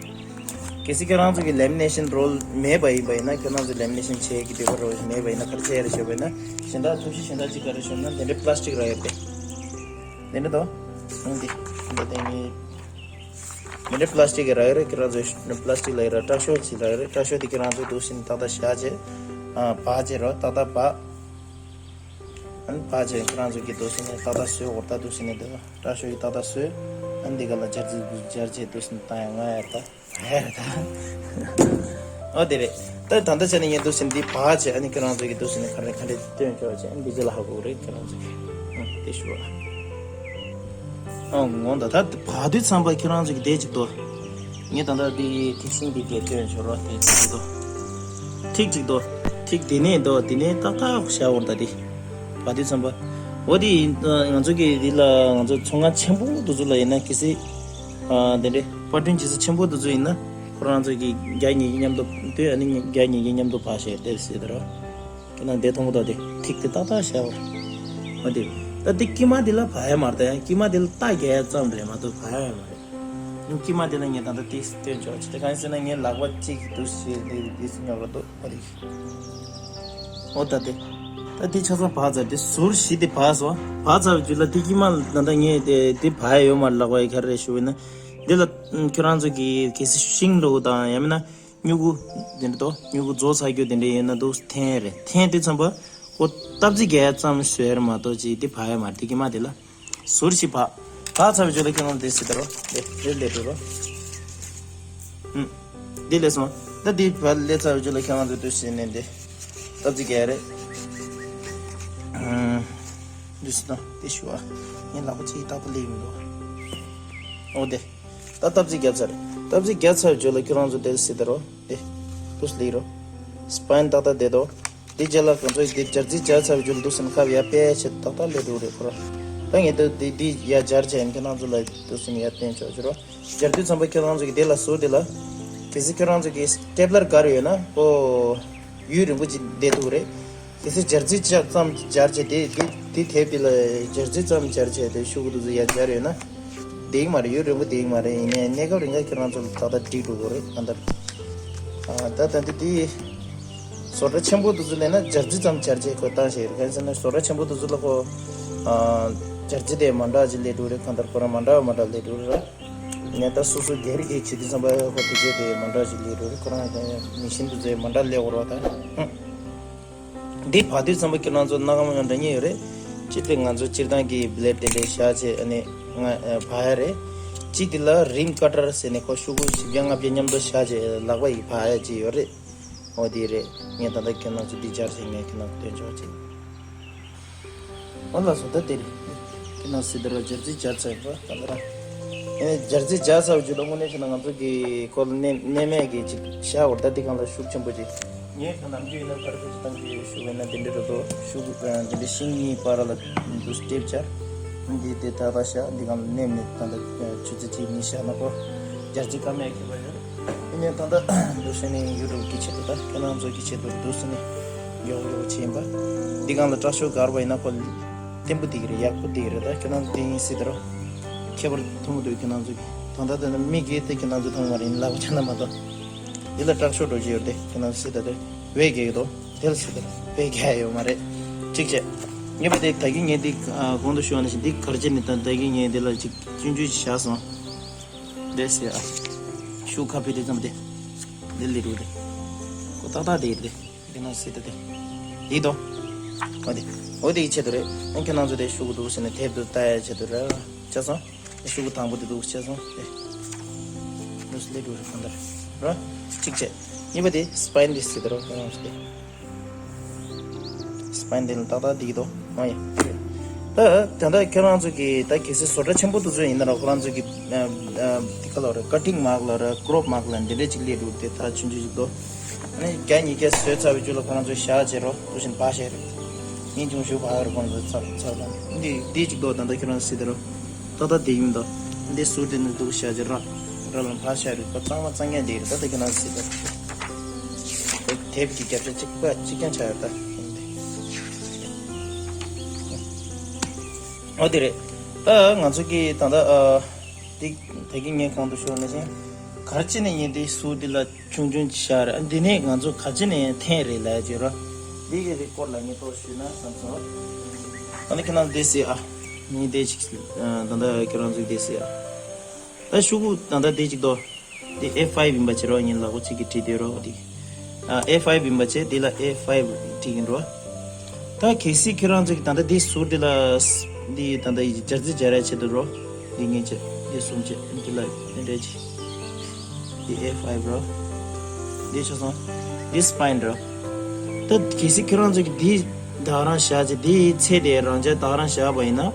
གལ་སྲིད་ཁྱེད་རང་ཚོ་གི་ལེ་མི་ནེ་ཤན་རོལ་མེད་པ་ཡིན་པ་ཡིན་ན། ཁྱེད་རང་ཚོ་ལེ་མི་ནེ་ཤན་བྱེད་ཀྱི་འདོད་པ་རོ་མེད་པ་ཡིན་ན་ག་རེ་བྱེད་ཡ་རེད་ཞུས་པ་ཡིན་ན། གཞན་དག་ཐབས་ཤེས་གཞན་དག་ཅིག་ག་རེ་ཞུས་ན་དེ་འདྲའི་པ་ལ་སི་ཊིག་རག་ཡོད་པས། དེ་འདྲ་དོ། འདི་འདི་འདི་དེ་ནི། མི་འདྲ་པ་ལ་སི་ཊིག་གི་རག་ཡོད་རེད། ཁྱེད་རང་ཚོ་པ་ལ་སི་ཊིག་ལ་ཡོད་ར་སྐྲ་ཤོ་ཅིག་རག་ཡོད་རེད། སྐྲ་ཤོ་དེ་ཁྱེད་རང་ཚོ་འདུག་བཞིན་ཏག་ཏག་བཞག་བྱས། ཨ་སྦག་བྱས་རོ། ཏག་ཏག་སྦག་ཨ་ནི་སྦག་བྱས་ཁྱེད་རང་ཚོ་གི་འདུག་བཞིན་ནས་ཏག་ཏག་བཟོས་འོར་ད་འདུག་བཞིན་ནས་འདུག་སྐྲ་ཤོ་ཡི་ཏག་ཏག་བཟོས། ཨ་ནི་འདི་ག་ལ་སྦྱར་རྩི་སྦྱར་བྱས་འདུག་བཞིན་བཏང་ཡ་ང་ཡར་ད། ཧེ་རེད་ད། ཨོ་དེ་རེད། ད་ད་ལྟ་བྱས་ན་ངས་འདུག་སེ་འདི་བག་བྱས། ཨ་ནི་ཁྱེད་རང་ཚོ་གིས་འདུག་སེ་ནས་ག་རེ་ག་འདྲས་སྟོན་ཆོག་བྱས། ཨ་ནི་འདི་རྗེས་ལ་ཧ་གོ་གི་རེད་ཁྱེད་རང་ཚོ་གིས། ཨ་དེ་ཞུ་བ། ཨ་འོང་ད་ད་བག་དུས་ཙམ་པ་ཁྱེད་རང་ཚོ་གིས་དེ་གཅིག་ཏོ། ངས་ད་ལྟ་འདི་ཐིག་ཤིང་འདི་གས་སྟོན་ཆོག་རོགས། དེ་གཅིག་ཏོ། ཐིག་གཅིག་ཏོ། ཐིག་དེ་ནས་ཏོ་དེ་ནས་ཏག་ཏག་བཞག་འོར་ད་དེ། བག་དུས་ཙམ་པ། འོ་དེ་ཡིན། ང་ཚོ་གིས་འདི་ལ་ང་ཚོ་ཚོང་ཁང་ཆེན་པོ་དེ་ཚོ་ལ་ཡིན་ན་གལ་སྲིད། ཨ་དེ་འདྲའི་པར་སྐྲུན་བྱེད་ས་ཆེན་པོ་དེ་ཚོ་ཡིན་ན་ཁོ་རང་ཚོ་གིས་རྒྱག་ཉེ་གི་མཉམ་དུ་ལྟོས། ཨ་ནི་རྒྱག་ཉེ་གི་མཉམ་དུ་བག་བྱས་དེ་ཟེར་དེ་རོ། ཁྱེད་རང་འདི་མཐོང་གི་འདུག་དེ་ཐིག་དེ་ཏག་ཏག་བཞག་པ། འོ་དེ། ད་དེ་དཀྱིལ་མ་དེ་ལ་བག་ཡ་མ་རེད་ད། ཡང་དཀྱིལ་མ་དེ་ལ་རྟ་རྒྱག་ཡ་ཙམ་རེད་མ་གཏོགས་བག་ཡ་མ་རེད། དཀྱིལ་མ་དེ་ལ་ངས་ད་ལྟ་དེ་སྟོན་ཆོག་ཅི་སྟེ་གང་ཡིན་ཟེར་ན་ངའི་ལག་པ་གཅིག་གིས་འདུག་སེ་དེ་དེ་སེ་ཉོག་ར་འདུག་འོ་དེ། འོ་ད་དེ། ད་དེ་ཆ་ཚང་བག་ཚར། དེ་ཟུར་བཞི་དེ་བག་སོང་། བག་ཚར་བའི་རྗེས་ལ་དེ་དཀྱིལ་མ་ད་ལྟ་ངས་དེ་དེ་བག་ཡ་ཡོད་མ་རེད། ལག་པ་ཡི་ག་རེ་རེད་ཞུ་བས་ན། འདི་ལ་ཁྱོད་རང་ཚོ་གིས་གལ་སྲིད་ཤིང་ལོ་དང་ཡང་མིན་ན་སྨྱུ་གུ་དེ་འདྲ་དོ། སྨྱུ་གུ་རྫོགས་ཚར་རྒྱུ་དེ་འདྲ་ཡོད་ན་འདུག་འཐེན་རེད། འཐེན་དུས་ཙམ་པ་ཁོ་སྟབས་རྩེ་རྒྱག་ཡ་ཙམ་བཟོས་རེད་མ་གཏོགས་ཅིག་དེ་བག་ཡ་མ་རེད། དེ་དཀྱིལ་མ་དེ་ལ། ཟུར་བཞི་བག་བག་ཚར་བའི་རྗེས་ལ་ཁྱེད་རང་འདི་སེ་ད་རོ། འདི་འདི་ལས་འགྲོ་རོ། ཨུམ། འདི་ལས་སོང་། ད་འདི་བག་ལས་ཚར་བའི་རྗེས་ལ་ཁྱེད་རང་ཚོ་འདུག་སེ་ནས་འདི་སྟབས་རྩེ་རྒྱག་ཡ་རེད། ཨུམ། འདི་སེ་ད་འདི་ཞུ་བ། ངའི་ལག་པ་གཅིག་རྟག་པར་སླེབས་མི་འདུག་འོ་དེ། ད་སྟབས་རྩེ་བརྒྱབ་ཚར། སྟབས་རྩེ་བརྒྱབ་ཚར་བའི་རྗེས་ལ་ཁྱོད་རང་ཚོ་དེ་སྲིད་ད་རོ། དེ། དུས་ལི་རོ། སི་པའིན་ཏག་ཏག་བསྡད་དོ། དེ་རྗེས་ལ་ཁོང་ཚོས་དེ་སྦྱར་རྩི་སྦྱར་ཚར་བའི་རྗེས་ལ་འདུག་སེ་ཁ་བ་ཡར་ཕྱེ་བྱས་ཏག་ཏག་སླེབས་འགྲོ་རེད་ཁོ་ར། ད་ངས་ད་དེ་དེ་ཡར་སྦྱར་བྱས་ཡིན་ཁྱེད་རང་ཚོ་ལ་འདུག་སེ་ཡར་བསྟན་ཆོག་ཅི་རོ། སྦྱར་དུས་ཙམ་པ་ཁྱེད་རང་ཚོ་གི་དེ་ལ་ཟུར་དེ་ལ། གལ་སྲིད་ཁྱེད་རང་ཚོ་གི་སི་ཊེབ་ལར་སྒར་ཡོད་ན་ཨོ། ཡུན་རིང་པོ་ཅིག་བསྡད་ཐུབ་རེད། གལ་སྲིད་སྦྱར་རྩི་ཅག་ཙམ་སྦྱར་བྱས་དེ་དེ་དེ་དེབ་དེ་ལ་སྦྱར་རྩི་ཙམ་སྦྱར་བྱས་དེ་ཤུ་གུ་དེ་ཚོ་ཡར་སྦྱར་ཡོད་ན། བསྡད་ཀྱི་མ་རེད། ཡུན་རིང་པོ་བསྡད་ཀྱི་མ་རེད། ཡིན་ནའི་གནས་སྐབས་རིང་ག་ཁྱེད་རང་ཚོ་ལ་ཏག་ཏག་འགྲིག་འགྲོ་གི་རེད་གང་ལྟར། ཨ་ད་ད་འདི་དེ། བཟོ་གྲྭ་ཆེན་པོ་དེ་ཚོ་ལས་ན་སྦྱར་རྩི་ཙམ་སྦྱར་བྱས་ཁོ་བཏང་བཞག་ཡོད་རེད། གང་ཡིན་ཟེར་ན་བཟོ་གྲྭ་ཆེན་པོ་དེ་ཚོ་ལ་ཁོ། ཨ་སྦྱར་རྩི་དེ་མ་འདྲ་ཅིག་སླེབས་འགྲོ་གི་རེད་གང་ལྟར་ཁོ་རང་མ་འདྲ་བ་མ་འདྲ་སླེབས་འགྲོ་གི་རེད། ངས་ད་སོ་སོ་སྒེར་གྱི་བྱེད་དུས་ཙམ་པ་ཁོ་དེ་ཚོ་དེ་མ་འདྲ་ཞིག་སླེབས་འགྲོ་རེད། ཁོ་རང་མི་ཤིན་དེ་ཚོ་མ་འདྲ་སླེབས་འོར་བ་དང་། འདི་བག་དུས་ཙམ་པ་ཁྱེད་རང་ཚོ་སྣ་ཁ་མ་ཡོང་འདྲ་གཉིས་ཡོད་རེད། གཅིག་དེ་ང་ཚོ་སྤྱིར་བཏང་གི་བི་ལེ་ཌི་དེ་འདྲའི་བཞག་བྱས་ཨ་ནི་ང་བག་ཡ་རེད། གཅིག་དེ་ལ་རིམ་ཀ་ཊར་ཟེར་ནས་ཁོ་ཤུ་གུ་བཞི་བརྒྱ་ལྔ་བརྒྱ་མཉམ་དུ་བཞག་བྱས་ལག་པ་ཡིས་བག་ཡ་གཅིག་ཡོད་རེད། འོ་དེ་རེད། ངས་ད་ལྟ་ཁྱེད་རང་ཚོ་འདི་སྦྱར་བྱས་ངས་ཁྱེད་རང་ཚོ་སྟོན་ཆོག་ཅིག་འོ་ལགས་སོ། ད་དེ་རེད། ཁྱེད་རང་སྲིད་དེ་ར་སྦྱར་རྩི་སྦྱར་ཚར་ཡིན་པ་ད་ལྟ་རང་། ཨེ་ནས་སྦྱར་རྩི་སྦྱར་ཚར་བའི་རྗེས་ལ་དངོས་གནས་བྱས་ན་ང་ཚོ་གི་ཁོ་ལ་གནས་གནས་མལ་གྱི་ཅིག་ཤ་བར་ད་འདི་གང་ལ་ཤུགས་ཆེན་པོ་ཅིག་ངས་ཁ་ནམ་རྒྱུན་ཡིན་ན་ག་རེ་ཁ་ཅིག་བཏང་གི་ཤུགས་ཡིན་ན་འདི་འདྲ་རུ་འདུག་ཤུགས་འདི་འདྲ་ཤིང་གཉིས་བར་ལ་འདུག་སྟེ་སྦྱར། འདི་དེ་ད་ད་ཤ་འདི་གང་ལ་གནས་མེད་ད་ད་ཆུ་ཚོད་གཅིག་གཉིས་ཤ་ན་ཁོ་སྦྱར་རྩི་ཀ་མེད་ཁེ་པ་ཡོད། ཨེ་ནས་ད་ད་འདུག་ཤ་ནས་ཡུ་ཊུབ་གི་ཆེད་དུ་ད་ཁྱེད་རང་ཚོ་གི་ཆེད་དུ་འདུག་སེ་ནས་མགྱོགས་མགྱོགས་བྱས་ཡིན་པ། འདི་གང་ལ་དྲག་ཤོས་གར་བ་ཡིན་ན་ཁོ་བརྟན་པོ་དེ་གི་རེད། ཡག་པོ་དེ་གི་རེད། ད་ཁྱོད་རང་དེ་ཡིན་སྲིད་དེ་རོ། ཁྱད་པར་མཐོང་གི་འདུག་ཁྱོད་རང་ཚོ་གི་ད་ལྟ་དེ་ནི་མིག་གིས་དེ་ཁྱོད་རང་ཚོ་མཐོང་བ་རེད། ལག་པ་ཆ་ན་མ་གཏོགས། འདི་ལ་དྲག་ཤོས་འགྲོ་གི་ཡོད་དེ་ཁྱོད་རང་ཚོ་སྲིད་ད་དེ་བས་རྒྱག་གི་འདུག་དེ་ལ་སྲིད་དེ་བས་རྒྱག་ཡོད་མ་རེད། གཅིག་བྱས། ངས་པ་དེ་ད་གིན་ངས་འདི་གོང་དུ་ཞུས་པ་ནང་བཞིན་འདི་གར་བྱས་ནས་ད་ད་གིན་ངས་འདི་ལ་ཅིག་ཆུང་ཆུང་ཞིག་བཞག་སོང་། འདི་སྲིད་ཨ། ཤུགས་ཁ་ཕི་དེ་ཙམ་དེ། འདི་ལི་རུ་དེ། ཁོ་ཏག་ཏག་དེ་ཡིན་དེ། དེ་ན་སྲིད་ད་དེ། ཡིད་དོ། འོ་དེ། འོ་དེ་ཡི་ཆེད་དུ་རེད། ཨ་ཁྱེད་རང་ཚོ་དེ་ཤུགས་འདུག་ཟེར་ནས་དེབ་ཏུ་ལྟ་ཡ་ཆེད་དུ་རེད། ཅག་སོང་། ཤུགས་དང་པོ་དེ་འདུག་ཅག་སོང་། ཨེ། འདུག་སེ་ལེ་འགྲོ་རེད་གང་ལྟར། ར། གཅིག་བྱས། གཉིས་པ་དེ་སི་པའིན་དེ་ཟེར་དེ་རོ་ཁྱེད་རང་ཚོ་དེ། སི་པའིན་དེ་ལ་ཏག་ཏག་འདི་གི་དོ། ཨ་ཡ། ད་ད་ལྟ་ཁྱེད་རང་ཚོ་གི་ད་གལ་སྲིད་བཟོ་གྲྭ་ཆེན་པོ་དེ་ཚོ་ཡིན་ན་ར་ཁོ་རང་ཚོ་གི་ཨ་ཨ་དེ་ག་ལ་རེད། ཀ་ཊིང་མར་ལ་ར་ཀྲོབ་མར་ལ་འདི་འདྲས་ཅིག་སླེབས་འདུག་དེ་ད་ཆུང་ཆུང་ཞིག་དོ། ཨ་ནི་བརྒྱ་ཉིས་བརྒྱ་བཟོས་ཚར་བའི་རྒྱུ་ལ་ཁོ་རང་ཚོས་བཞག་བྱས་རོ་དུ་བཞིན་ཕར་བཞག་རེད། ཉིན་ཆུང་ཞུ་བ་རེད་ཁོ་རང་ཚོ་ཚར་ཚར་དང་འདི་འདི་ཅིག་དོ། ད་ལྟ་ཁྱེད་རང་སྲིད་དེ་རོ། ཏག་ཏག་དེ་ཡིན་དོ། འདི་ཟུར་དེ་ནི་འདུག་བཞག་བྱས་ར་ར་ལ་ཕར་བཞག་རེད། ཁོ་གཙང་མ་གཙང་རྐྱང་དེ་རེད། ད་ལྟ་ཁྱེད་རང་སྲིད་དེ་རོ། དེབ་ཀྱི་རྒྱབ་ཤ་གཅིག་པ་གཅིག་རྐྱང་ཆགས་ཡོད་ད། འོ་དེ་རེད། ད་ང་ཚོ་གི་ད་ལྟ་ཨ། འདི་ད་གིན་ངས་གོང་དུ་ཞུས་ནང་བཞིན། གར་ཅི་ནས་ཡིན་དེ་སུ་འདི་ལ་ཆུང་ཆུང་ཅིག་བཞག་རེད། ཨ་འདི་ནས་ང་ཚོ་གར་ཅི་ནས་འཐེན་རེད་ལབ་ཀྱི་རོ། འདི་གི་རིགས་སྐོར་ལ་ངས་ཏོག་ཞུས་ན་བསམ་སོང་། ད་ནི་ཁྱེད་རང་འདི་སྲིད་ཨ། ངས་འདི་ཅིག་ད་ལྟ་ཁྱེད་རང་ཚོས་འདི་སྲིད་ཨ། ད་ཤུ་གུ་ད་ལྟ་འདི་ཅིག་དོ། འདི་ཨེ་ཕའིབ་ཡིན་པ་བྱེད་རོགས། ངའི་ལག་པ་གཅིག་གིས་བྲིས་བསྡད་རོགས་འདི། ཨ་ཨེ་ཕའིབ་ཡིན་པ་བྱེད། འདི་ལ་ཨེ་ཕའིབ་བྲིས་ཡིན་རོགས། ད་གལ་སྲིད་ཁྱེད་རང་ཚོ་གིས་ད་ལྟ་འདི་ཟུར་འདི་ལ་འདི་ད་ལྟ་ཡི་སྦྱར་རྩི་སྦྱར་ཡ་ཆེད་དུ་རོགས། འདི་ངས་བྱེད། འདི་གསུམ་བྱེད། འདི་ལ་འདི་འདྲ་བྱེད། འདི་ཨེ་ཕའིབ་རོགས། འདི་ཆ་ཚང་། འདི་སི་པའིན་རོགས། ད་གལ་སྲིད་ཁྱེད་རང་ཚོ་གིས་འདི་ད་རང་བཞག་བྱེད། འདི་ཚད་དེ་རང་འཇགས་ད་རང་བཞག་པ་ཡིན་ན།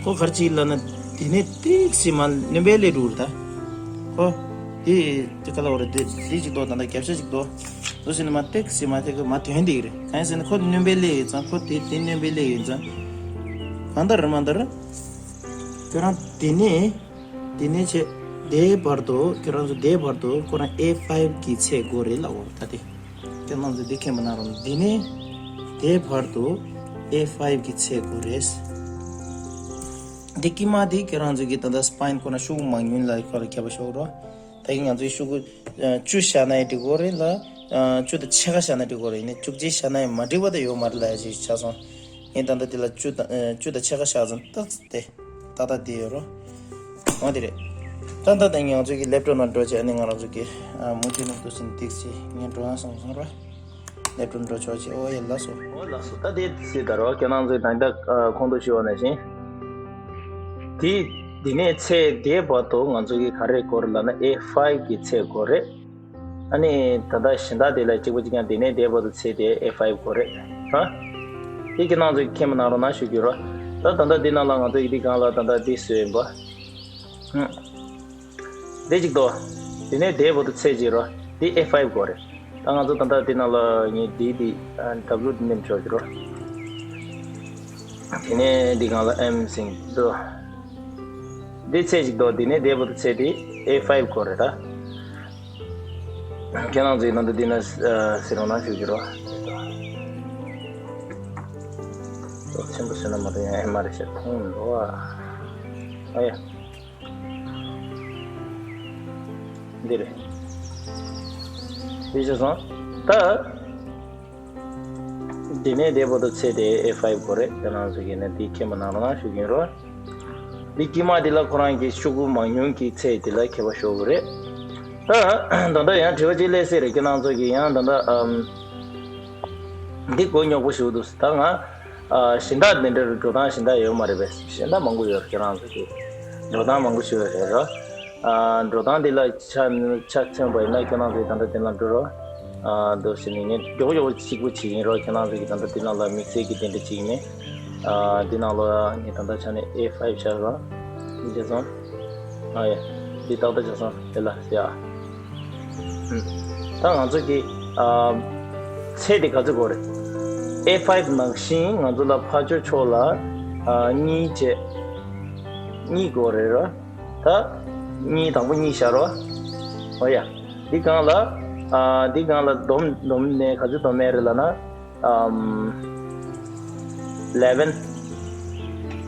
ཁོ་ག་རེ་བྱེད་ལབ་ན། འདི་ནས་ཏིག་ཙམ་མར་སྣོན་པ་སླེབས་འགྲོ་རེད་ད། ཁོ། དེ་དེ་ག་ལ་བ་རེད། དེ་དེ་གཅིག་དོ། ད་ལྟ་རྒྱབ་ཤ་གཅིག་དོ། དེ་བྱས་ནས་མར་ཏོག་ཙམ་མར་དེ་ག་མར་ཐོན་བསྡད་ཀྱི་རེད། གང་ཡིན་ཟེར་ན་ཁོ་སྣོན་པ་སླེབས་ཡོད་ཙང་། ཁོ་དེ་དེ་སྣོན་པ་སླེབས་ཡོད་ཙང་། གང་ལྟར་རེད་མ་ལྟར། ཁྱོད་རང་དེ་ནས་དེ་ནས་བྱས། དེའི་བར་དུ་ཁྱོད་རང་ཚོ་དེའི་བར་དུ་ཁོ་རང་ཨེ་ཕའིབ་གི་ཚད་དགོས་རེད་ལབ་འོ་ད་དེ། ཁྱེད་རང་ཚོ་འདི་མཁྱེན་པ་གནང་རོགས། འདི་ནས་དེའི་བར་དུ་ཨེ་ཕའིབ་གི་ཚད་དགོས་རེད། འདི་དཀྱིལ་མ་འདི་ཁྱེད་རང་ཚོ་གི་ད་ལྟ་སི་པའིན་ཁོ་ན་ཤུ་གུ་མང་ཉུང་ལ་ཁོ་ལ་ཁྱད་པར་ཤོར་རོ། ད་གིན་ང་ཚོའི་ཤུ་གུ་བཅུ་བཞག་ན་ཡང་འགྲིག་གི་རེད་ལ། བཅུ་དང་ཕྱེད་ཀ་བཞག་ན་འགྲིག་གི་རེད། ཡིན་ནའི་བཅུ་གཅིག་བཞག་ན་ཡང་མ་འགྲིག་པ་ད་ཡོད་མ་རེད་ལབ་ཡ་ཞིག་ཆགས་སོང་། ངས་ད་ལྟ་འདི་ལ་བཅུ་དང་བཅུ་དང་ཕྱེད་ཀ་བཞག་ཙམ་ཏག་ཏག་དེ། ཏག་ཏག་དེ་ཡོད་རོ། འོ་དེ་རེད། ད་ལྟ་དེ་ང་ཚོ་གི་ལེབ་ཊོབ་ནང་འགྲོ་བྱས། ཨ་ནི་ང་རང་ཚོ་གི་ཨ་མུ་མཐུད་ནས་འདུག་སེ་ཏིག་ཙམ་ངས་འགྲོ་ཡང་བསམ་སོང་ར། ལེབ་ཊོབ་འགྲོ་ཆོག་བྱས། ཨོ་ཡ་ལགས་སོ། ཨོ་ལགས་སོ། ད་དེ་སྲིད་ད་རོ། ཁྱེད་རང་ཚོས་ད་ལྟ་ཨ་གོང་དུ་ཞུས་པ་ནང་བཞིན། དེ་དེ་ནས་ཚད་དེའི་བར་དུ་ང་ཚོ་གི་ག་རེ་དགོས་རེད་ལབ་ན་ཨེ་ཕའིབ་གི་ཚད་དགོས་རེད། ཨ་ནི་ད་ལྟ་གཞན་དག་དེ་ལ་གཅིག་པ་གཅིག་རྐྱང་དེ་ནས་དེའི་བར་དུ་ཚད་དེ་ཨེ་ཕའིབ་དགོས་རེད། ཧ། དེ་ཁྱེད་རང་ཚོས་མཁྱེན་པ་གནང་རོགས་གནང་ཞུ་རྒྱུ་རོ། ད་ད་ལྟ་འདི་ནང་ལ་ང་ཚོ་ཡི་དེ་སྒང་ལ་ད་ལྟ་འདི་བཟོས་ཡིན་པ། ཧུམ། འདི་གཅིག་དོ། དེ་ནས་དེའི་བར་དུ་ཚད་གཅིག་རོ། འདི་ཨེ་ཕའིབ་དགོས་རེད། ད་ང་ཚོ་ད་ལྟ་འདི་ནང་ལ་ངས་འདི་འདི་ཨ་ཌབ་ལུ་འདི་ནེམ་ཆོག་གི་རོ། དེ་ནས་འདི་སྒང་ལ་ཨེམ་ཟིན་དོ། འདི་ཚད་གཅིག་དོ། དེ་ནས་དེའི་བར་དུ་ཚད་དེ་ཨེ་ཕའིབ་དགོས་རེད་ད། ཁྱེད་རང་ཚོས་ད་ལྟ་འདི་ན་ཨ་ཟེར་རོགས་གནང་ཞུ་རྒྱུ་རོ། ཏོག་ཆེན་པོ་བཟོས་ན་མ་གཏོགས་ཡང་ཨེ་མ་རེད་ཤག་མཐོང་འགྲོ་བ། ཨ་ཡ། འདི་རེད། འདི་བྱས་སོང་། ད། འདི་ནས་དེའི་བར་དུ་ཚད་དེ་ཨེ་ཕའིབ་དགོས་རེད། ཁྱེད་རང་ཚོ་གིས་ནི་འདི་མཁྱེན་པ་གནང་རོགས་གནང་ཞུ་གི་ཡིན་རོ། འདི་དཀྱིལ་མ་འདི་ལ་ཁོ་རང་གི་ཤུ་གུ་མང་ཉུང་གི་ཚད་འདི་ལ་ཁྱད་པར་ཤོར་གི་རེད། ད་ད་ལྟ་ཡང་དྲི་བ་གཅིག་སླེབས་སྲིད་རེད། ཁྱེད་རང་ཚོ་གིས་ཡང་ད་ལྟ་ཨམ། འདི་གོ་རྙོག་པོ་ཞིག་འདུག་ད་ང་ཨ་གཞན་དག་འདི་འདྲར་འགྲོ་སྟངས་གཞན་དག་ཡོད་མ་རེད་པས། གཞན་དག་མང་པོ་ཡོད་རེད། ཁྱེད་རང་ཚོ་གིས་འགྲོ་སྟངས་མང་པོ་ཞིག་ཡོད་རེད་རོ། ཨ་འགྲོ་སྟངས་འདི་ལ་ཆ་ཆ་མཚོན་པ་ཡིན་ན་ཁྱེད་རང་ཚོས་ད་ལྟ་འདི་ལ་འགྲོ་རོགས། ཨ་འདུག་ཟེར་ནས་ངས་མགྱོགས་མགྱོགས་གཅིག་པུ་བྱེད་ཀྱིན་རོགས། ཁྱེད་རང་ཚོ་གིས་ད་ལྟ་འདི་ནང་ལ་དམིགས་བསལ་གྱི་དེ་འདྲ་བྱེད་ཀྱི་མེད། ཨ་འདི་ནང་ལ་ངས་ད་ལྟ་ཆ་ནས་ཨེ་ཕའིབ་བཞག་རོགས། འདི་བྱས་སོང་། ཨ་ཡ། འདི་ཏག་ཏག་བྱས་སོང་། དེ་ལ་ཡ། ཨུམ། ད་ང་ཚོ་གི་ཨ་ཚད་དེ་ག་ཚོད་དགོས་རེད། ཨེ་ཕའིབ་ནང་བཞིན་ང་ཚོ་ལ་ཕར་ཕྱོགས་ཕྱོགས་ལ་ཨ་གཉིས་བྱས། གཉིས་དགོས་རེད་ར། ད་གཉིས། དང་པོ་གཉིས་བཞག་རོགས། ཨོ་ཡ། འདི་སྒང་ལ་ཨ་འདི་སྒང་ལ་སྡོམ་སྡོམ་ནས་ག་ཚོད་སྡོམ་ཡས་རེད་ལབ་ན། ཨམ། eleven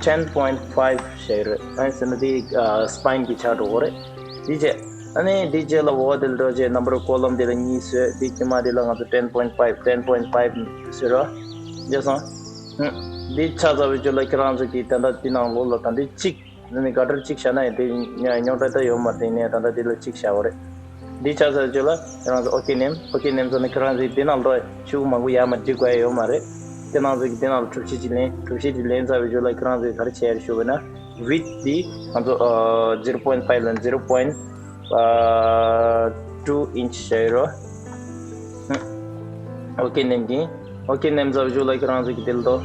ten point five ཞེས་རེད། ཨ་ཟེར་ན་དེ་ཨ་སི་པའིན་གྱི་ཆགས་འགྲོ་གི་རེད། འདི་བྱས། ཨ་ནི་འདི་རྗེས་ལ་འོ་དེ་འགྲོ་རྗེས་ནམ་བར་ཀོ་ལོམ་དེ་ལ་གཉིས་བཟོས། འདི་དཀྱིལ་མ་དེ་ལ་ང་ཚོ་ten point five ten point five ཟེར་རོ། བྱས་སོང་། ཧུམ། འདི་ཆ་ཚང་བའི་རྗེས་ལ་ཁྱེད་རང་ཚོ་གིས་ད་ལྟ་འདི་ནང་ལོགས་ལ་ད་འདི་གཅིག་ཨ་ནི་ག་ཏར་གཅིག་བཞག་ན་ཡང་དེ་རྙོག་དྲ་ད་ཡོད་མ་རེད། དེ་ནས་ད་ལྟ་དེ་ལ་གཅིག་བཞག་པ་རེད། འདི་ཆ་ཚང་བའི་རྗེས་ལ་ཁྱེད་རང་ཚོ་ཨོ་ཀེ་མནན། ཨོ་ཀེ་མནན་ཚར་ན་ཁྱེད་རང་ཚོས་འདི་ནང་ལོགས་ཤུགས་མང་པོ་ཡར་མར་སྒྲིག་དགོས་ཡ་ཡོད་མ་རེད། ཁྱེད་རང་ཚོ་གིས་འདི་ནང་ལ་གྲུ་བཞི་གཅིག་ལེན། གྲུ་བཞི་གཅིག་ལེན་ཚར་བའི་རྗེས་ལ་ཁྱེད་རང་ཚོས་ག་རེ་བྱེད་ཡ་རེད་ཞུ་བ་ན། ཝིད་འདི་ང་ཚོ་ཨ་zero point five ལ་zero point two inch བྱས་ཡོད་རོ། ཨོ་ཀེ་མནན་གྱིན། ཨོ་ཀེ་མནན་ཚར་བའི་རྗེས་ལ་ཁྱེད་རང་ཚོ་གིས་དེ་ལ་དོ།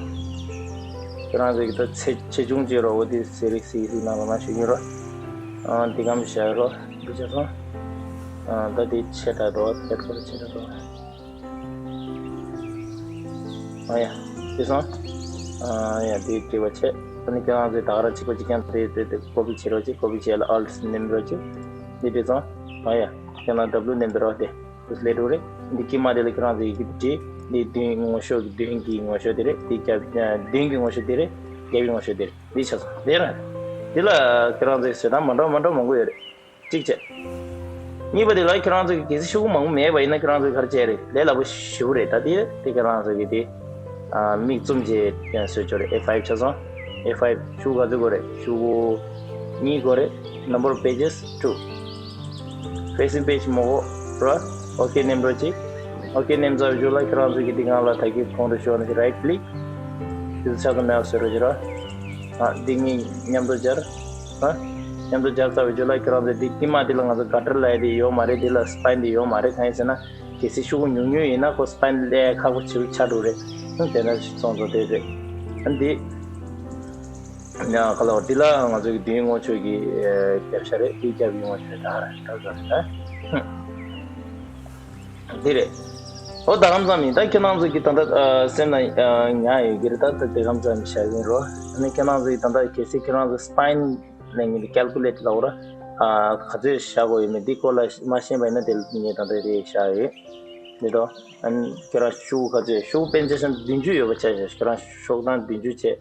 ཁྱེད་རང་ཚོ་གིས་ད་ཆེ་ཆེ་ཆུང་བྱེད་རོགས། འོ་དེ་ཟེར་རིགས་ཟིག་ཟིག་ནང་ལ་མ་ཞུ་གི་རོ། ཨ་འདི་གམ་བཞག་རོ། འདི་བྱས་སོང་། ཨ་ད་དེ་ཆེ་དྲགས་འདུག་དེ་ཁོ་ར་ཆེ་དྲགས་འདུག་ཨ་ཡ། དེ་སོང་། ཨ་ཡ་དེ་འགྲིག་པ་བྱས། ཨ་ནི་ཁྱེད་རང་ཚོས་ད་ག་རང་གཅིག་པ་གཅིག་རྐྱང་དེ་དེ་དེ་ཀོ་པི་བྱེད་རོགས་གྱིས། ཀོ་པི་བྱས་ལ་ཨལ་ཊི་མནན་རོགས་གྱིས། འདི་འགྲིག་སོང་། ཨ་ཡ། ཁྱེད་རང་ཌབ་ལིའུ་མནན་པ་རོགས་དེ། དུས་ལས་འགྲོ་རེད། འདི་དཀྱིལ་མ་དེ་ལ་ཁྱེད་རང་ཚོ་ཡི་གེ་བྲིས། འདི་མདུན་ངོ་ཤོག་གི་མདུན་གྱི་ངོ་ཤོག་དེ་རེད། འདི་རྒྱབ་ཨ་མདུན་གྱི་ངོ་ཤོག་དེ་རེད། རྒྱབ་ཀྱི་ངོ་ཤོག་དེ་རེད། འདི་ཆགས་སོང་། དེ་རང་རེད། འདི་ལ་ཁྱེད་རང་ཚོའི་བཟོ་སྟངས་མ་འདྲ་མ་འདྲ་མང་པོ་ཡོད་རེད། གཅིག་བྱས། གཉིས་པ་དེ་ལ་ཁྱེད་རང་ཚོ་གི་གལ་སྲིད་ཤོག་གུ་མང་པོ་མེད་པ་ཡིན་ན་ཁྱེད་རང་ཚོ་གི་ག་རེ་བྱས་རེད། ལས་སླ་པོ་ཞེ་པོ་རེད། ད་དེ་དེ་ཁྱེད་རང་ཚོ་གི་དེ་ཨ་མིག་བཙུམ་བྱས་ཀྱང་བཟོས་ཆོག་རེད། ཨེ་ཕའིབ་ཆགས་སོང་། ཨེ་ཕའིབ་ཤོག་གུ་ག་ཚོད་དགོས་རེད། ཤོག་གུ་གཉིས་དགོས་རེད། Number of pages two. Facing page མ་དགོས་ར། ཨོ་ཀེ་མནན་རོགས་གྱིས། ཨོ་ཀེ་མནན་ཚར་བའི་རྗེས་ལ་ཁྱེད་རང་ཚོ་གི་འདི་སྒང་ལ་ད་གིན་མཐོང་རུ་ཤོག་ནི་རའིཊ་ཀི་ལིག་དེ་ཚོ་ཆ་ཚང་མེད་པ་བཟོས་རོགས་གྱིས་ར། ཨ་འདི་གཉིས་མཉམ་དུ་སྦྱར། ཨ་མཉམ་དུ་སྦྱར་ཚར་བའི་རྗེས་ལ་ཁྱེད་རང་ཚོ་འདི་དཀྱིལ་མ་འདི་ལ་ང་ཚོ་ག་ཊར་ལབ་ཡ་དེ་ཡོད་མ་རེད། འདི་ལ་སི་པའིན་དེ་ཡོད་མ་རེད། གང་ཡིན་ཟེར་ན་གལ་སྲིད་ཤོག་གུ་ཉུང་ཉུང་ཡིན་ན་ཁོ་སི་པའིན་ལས་ཁག་པོ་ཆེ་རུ་ཆགས་འགྲོ་རེད། ཨ་དེ་འདྲ་ཞིག་སོང་ཙང་དེ་རེད། ཨ་འདི། ཡང་ཁ་ལོ་འདི་ལ་ང་ཚོ་གི་མདུན་ངོ་ཤོག་གི་ཨ་རྒྱབ་ཤ་རེད། འདི་རྒྱབ་ཀྱི་ངོ་ཤོག་ད་རེད། ད་ད་ད་འདི་རེད། ཨོ་ད་གམ་ཙམ་ཡིན། ད་ཁྱེད་རང་ཚོ་གི་ད་ལྟ་ཨ་སེམས་ལ་ཨ་ཉར་ཡོད་ཀྱི་རེད། ད་ད་དེ་གམ་ཙམ་བཞག་གིན་རོ། ཨ་ནི་ཁྱེད་རང་ཚོ་གི་ད་ལྟ་གལ་སྲིད་ཁྱེད་རང་ཚོ་སི་པའིན་ལབ་མཁན་དེ་ཀལ་ཀུ་ལེ་ཊར་ལབ་ར། ཨ་ག་ཚོད་བཞག་དགོས་ཡོད་མེད་འདི་སྐོར་ལ་མ་ཤེས་པ་ཡིན་ན་དེ་ལ་ངས་ད་ལྟ་རེ་བཞག་ཡོད། འདི་དོ། ཨ་ནི་ཁྱེད་རང་ཤོག་གུ་ག་ཚོད། ཤོག་གུ་པན་ཆེ་ཤོས་བདུན་ཅུ་ཡོད་པ་ཆ་བཞག་ཁྱེད་རང་ཤོག་གྲངས་བདུན་ཅུ་བྱས།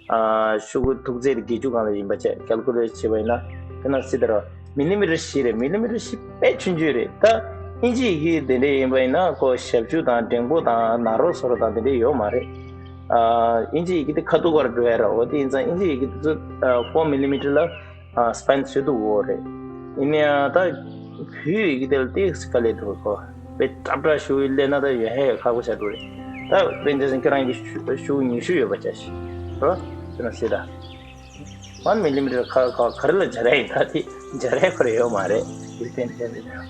ཨ་ཤོག་གུ་ཐུག་ཚད་དེ་བརྒྱད་ཅུ་སྒང་ལ་ཡིན་པ་བྱས་ཀལ་ཀུ་ལེ་ཊར་བྱས་པ་ཡིན་ན། དཔེར་ན་སྲིད་ད་ར་མི་ལི་མི་ཊར་བཞི་རེད། མི་ལི་མི་ཊར་བཞི་དཔེ་ཆུང་ཆུང་རེད། ད་ཨིན་ཇི་ཡི་གེ་དེ་འདྲ་ཡིན་པ་ཡིན་ན་ཁོ་ཞབས་ཞུ་དང་འགྲེང་པོ་དང་ནག་རོག་སོག་རོག་དང་དེ་འདྲ་ཡོད་མ་རེད། ཨ་ཨིན་ཇི་ཡི་གེ་དེ་ཁ་ཐུག་པར་འགྲོ་ཡ་ར། འོ་དེ་ཡིན་ཙང་ཨིན་ཇི་ཡི་གེ་དེ་ཚོ་ཨ་ཕོར་མི་ལི་མི་ཊར་ལ་ཨ་སི་པའིན་བཟོ་ཐུབ་ཀྱི་ཡོད་རེད། ཡིན་ན་ཡང་ད་བོད་ཡིག་དེ་ལ་ཏོག་ཙམ་དཀའ་ལས་འདུག་གོ། དཔེ་ཏག་ཏག་ཤོག་གུ་སླེབས་ན་ད་ཡོད་ཧེ་ཁག་པོ་ཆགས་འགྲོ་རེད། ད་དཔེ་འདི་ཚོ་ཁྱེད་རང་གི་ཤོག་གུ་ཉི་ཤུ་ཡོད་པ་ཆ་བཞག་རོ། དཔེར་ན་སྲིད་ད། ཝན་མི་ལི་མི་ཊར་ག་ག་ག་རེ་ལ་སྦྱར་ཡ་ཡིན། ད་དེ་སྦྱར་ཡ་ཁོ་རེ་ཡོད་མ་རེད།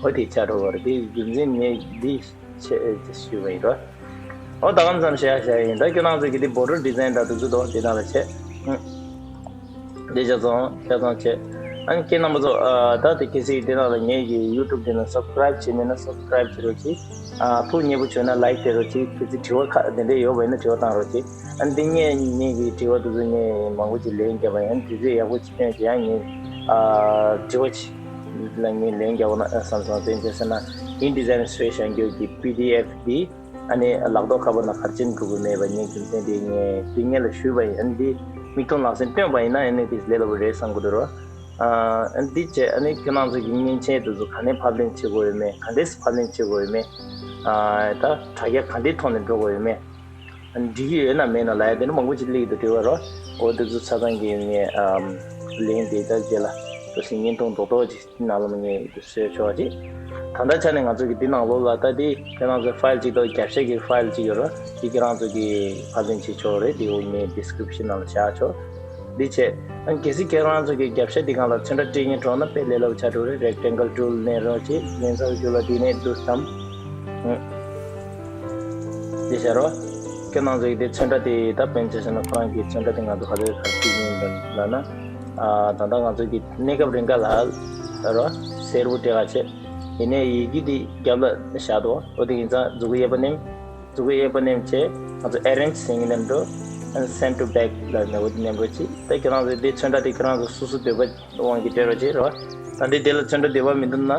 འོ་དེ་ཆགས་འགྲོ་གི་རེད། དེ་རྒྱུ་མཚན་ངས་འདི་བྱས་ཞུས་པ་ཡིན་རོ། ཨོ་ད་གང་འཚམ་བཤད་བཤད་ཡིན། ད་ཁྱོད་རང་ཚོ་གི་དེ་བོར་ཌར་ཌི་ཛའིན་དང་དེ་ཚོ་དང་དེ་དག་ལ་བྱས། ཨུ། དེ་ཆ་ཚང་ཆ་ཚང་བྱས། ཨ་ནི་ཁྱེད་རྣམ་པ་ཚོ་ཨ་ད་དེ་གལ་སྲིད་དེ་དག་ལ་ངའི་གི་ཡུ་ཊུབ་དེ་ན་སབ་སི་ཀ་རའིབ་བྱས་མེད་ན་སབ་སི་ཀ་རའིབ་བྱེད་རོགས་གྱིས། ཨ་ཐུགས་མཉེས་པོ་བྱུང་ན་ལའིཀ་སྤྲད་རོགས་གྱིས། གལ་སྲིད་དྲི་བ་ཁ་དེ་འདྲ་ཡོད་པ་ཡིན་ན་དྲི་བ་བཏང་རོགས་གྱིས། ཨ་ནི་འདི་ངས་ངས་གི་དྲི་བ་དེ་ཚོ་ངས་མང་པོ་ཅིག་ལན་བརྒྱབ་པ་ཡིན། དུས་ཚོད་ཡག་པོ་ཅིག་ཐོན་བྱས་ཡང་ངས་ཨ་དྲི་བ་ཅིག་ལ་ངས་ལན་བརྒྱབ་པ་ན་བསམ་སོང་། དཔེར་ན་ཆ་བཞག་ན་ཨིན་ཌི་ཛའིན་བཟོས་བཞག་རྒྱུ་གི་པི་ཌི་ཨེཕ་འདི། ཨ་ནི་ལག་ཐོག་ཁ་པར་ནང་ག་རེ་བྱས་ནས་འགྲོ་གི་མེད་པ་ངས་རྒྱུ་མཚན་དེ་ངས་དེ་སྔོན་ལ་ཞུས་པ་ཡིན། ཨ་ནི་འདི་མིག་མཐོང་ལག་ཟིན་བཏོན་པ་ཡིན་ན་ཨ་ནི་དེ་ལས་སླ་པོ་རེད་བསམ་གི་འདུག་རོ། ཨ་ནི་འདི་བྱས་ཨ་ནི་ཁྱེད་རང་ཚོ་གི་མཉེན་ཆས་དེ་ཚོ་ག་ནས་ཕབ་ལེན་བྱེད་དགོས་ཡོད་མེད། ག་འདྲས་ཕབ་ལེན་བྱེད་དགོས་ཡོད་མེད། ཨ་ད་དྲ་རྒྱ་ག་འདྲས་ཐོག་ནས་འགྲོ་དགོས་ཡོད་མེད། ཨ་ནི་འགྲིག་གི་ཡོད་ན་མེད་ན་ལབ་ཡ་དེ་འདྲ་མང་པོ་ཅིག་སླེབས་ཀྱི་འདུག་དྲི་བ་རོ། འོ་དེ་ཚོ་ཆ་ཚང་གི་ངས་ཨམ་ལན་དེ་ད་རྗེས་ལ་ཏོག་ཙམ་བརྙན་ཐུང་རྡོག་རྡོག་ཅིག་ནང་ལ་ངས་བཟོས་ཆོག་ཅིག་ད་ལྟ་ཆ་ནས་ང་ཚོ་གི་འདི་ནང་ལོགས་ལ་ད་འདི་ཁྱེད་རང་ཚོའི་ཕའིལ་ཅིག་དང་རྒྱབ་ཤ་གི་ཕའིལ་ཅིག་ཡོད་རེད། འདི་ཁྱེད་རང་ཚོ་གི་ཕབ་ལེན་བྱེད་ཆོག་རེད། འདི་འོ་ངས་ཌི་སི་ཀི་རིབ་ཤན་ནང་ལ་བཞག་ཆོག་འདི་བྱས། ཨ་གལ་སྲིད་ཁྱེད་རང་ཚོ་གི་རྒྱབ་ཤ་འདི་སྒང་ལ་ཚོན་ཁྲ་སྤྲད་སྙིང་བྲོ་ན་དཔེ་ལས་སླ་པོ་ཆགས་འགྲོ་རེད། རེག་ཊེང་གལ་ཊུལ་ནས་རོགས་ཅིག་ལེན་ཚར་རྒྱུ་ལ་འདི་ནས་བསྡུ་སྟངས། འདི་བྱ་རོགས། ཁྱེད་རང་ཚོ་གི་འདི་ཚོན་ཁྲ་དེ་ད་དཔེར་ན་ཆ་བཞག་ན་ཁོ་རང་གི་ཚོན་ཁྲ་དེ་ང་ཚོ་ག་ཚོད་ག་ཚོད་ཡིན་ལབ་ན། ཨ་ད་ལྟ་ང་ཚོ་གི་གནས་སྐབས་རིང་ག་ལ་རོ་སེར་པོ་སྤྲད་ག་བྱས། ཡིན་ནའི་ཡི་གེ་འདི་རྒྱབ་ལ་བཞག་འདུག་འོ་དེ་ཡིན་ཙང་མཛུ་གུ་གཡས་པ་མནན། མཛུ་གུ་གཡས་པ་མནན་བྱས་ང་ཚོ་arrange ཟེར་མཁན་མནན་འགྲོ། and send to back ལབ་ནས་འོ་དེ་མནན་རོགས་གྱིས། ད་ཁྱེད་རང་ཚོ་འདི་ཚོན་ཁྲ་དེ་ཁྱེད་རང་ཚོ་སོ་སོ་འདོད་པ་དབང་གིས་སྤྲད་རོགས་གྱིས་རོ། ད་འདི་དེ་ལ་ཚོན་ཁྲ་འདོད་པ་མི་འདུག་ན།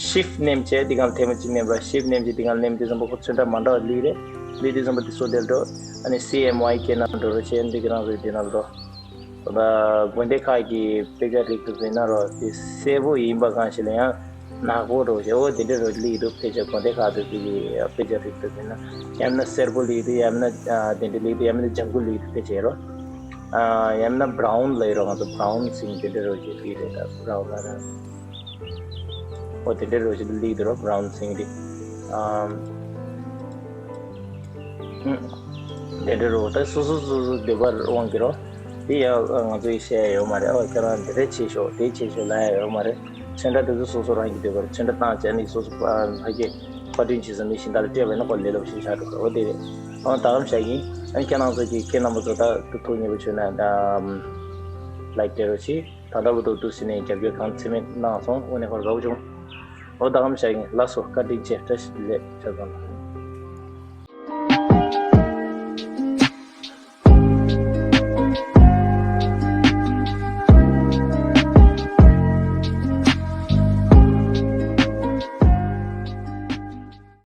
shift མནན་བྱས་འདི་གང་ཐེངས་མ་གཅིག་མནན་པ། shift མནན་བྱས་འདི་གང་མནན་དུས་ཙམ་པ་ཁོ་ཚོན་ཁྲ་མ་འདྲ་བ་སླེབས་རེད། སླེབས་དུས་ཙམ་པ་འདི་སོ་དེར་འགྲོ། ཨ་ནི་C M Y K ནང་འགྲོ་རོགས་བྱས། འདི་གི་རང་རེད་འདི་ནང་འགྲོ། ད་དགོན་སྡེ་ཁག་གི་དཔེ་ཆ་རིགས་དེ་ཚོ་ཡིན་ན་རོ་དེ་སེར་པོ་ཡིན་པ་གང་ཞིག་ལ་ཡང་ནག་པོ་འགྲོ་བྱས། འོ་དེ་འདྲ་རོ་སླེབས་འདུག་དཔེ་ཆ་དགོན་སྡེ་ཁག་དེ་ཚོ་གི་དཔེ་ཆ་རིགས་དེ་ཚོ་ཡིན་ན་ཡང་ན་སེར་པོ་སླེབས་འདུག་ཡང་ན་དེ་འདྲ་སླེབས་འདུག་ཡང་ན་ལྗང་གུ་སླེབས་འདུག་དཔེ་ཆ་རོ། ཡང་ན་brown ལབ་ཡོད་རོ། ང་ཚོ་brown ཟེར་དེ་འདྲ་རོ་ཞིག་སླེབས་རེད། ད་brown ལ་ར། འོ་དེ་འདྲའི་རོ་ཞིག་སླེབས་འདུག་རོ། brown ཟེར་དེ། ཨམ། ཨུམ། དེ་འདྲའི་རོ་ད་སོ་སོ་སོ་སོ་འདོད་པ་དབང་གིས་རོ། དེ་ཡང་ང་ཚོ་ཡིས་བཤད་ཡོད་མ་རེད། ཨོ་ཁྱེད་རང་དེ་འདྲ་བྱེད་ཤོག་དེ་བྱེད་ཤོག་ལབ་ཡ་ཡོད་མ་རེད། ཚོན་ཁྲ་དེ་ཚོ་སོ་སོ་རང་གི་འདོད་པ་རེད། ཚོན་ཁྲ་བཏང་བྱས་ནས་སོ་སོ་ཕ་ཕ་གི་བཀའ་དྲིན་ཆེ་ཟེར་མི་གཞན་དག་ལ་སྤྲད་པ་ཡིན་ན་ཁོ་ལས་སླ་པོ་ཞིག་ཆགས་འགྲོ་གི་རེད། འོ་དེ་རེད། ཨོ་ད་གམ་བཞག་གི་ཡིན། ཨ་ཁྱེད་རང་ཚོ་གི་ཁྱེད་རྣམ་པ་ཚོ་ད་དུ་ཐུགས་མཉེས་པོ་བྱུང་ན་ད་like སྤྲད་རོགས་གྱིས། ད་ལྟ་བར་དུ་འདུག་ཟེར་ནས་རྒྱབ་སྐྱོར་གང་ཚད་མེད་གནང་སོང་། དངོས་གནས་ཁོ་རག་བྱུང་། འོ་ད་གམ་བཞག་གི་ཡིན། ལགས་སོ། བཀའ་དྲིན་ཆེ། བཀྲ་ཤིས་བདེ་ལེགས། ཆ་ཚང་ལ།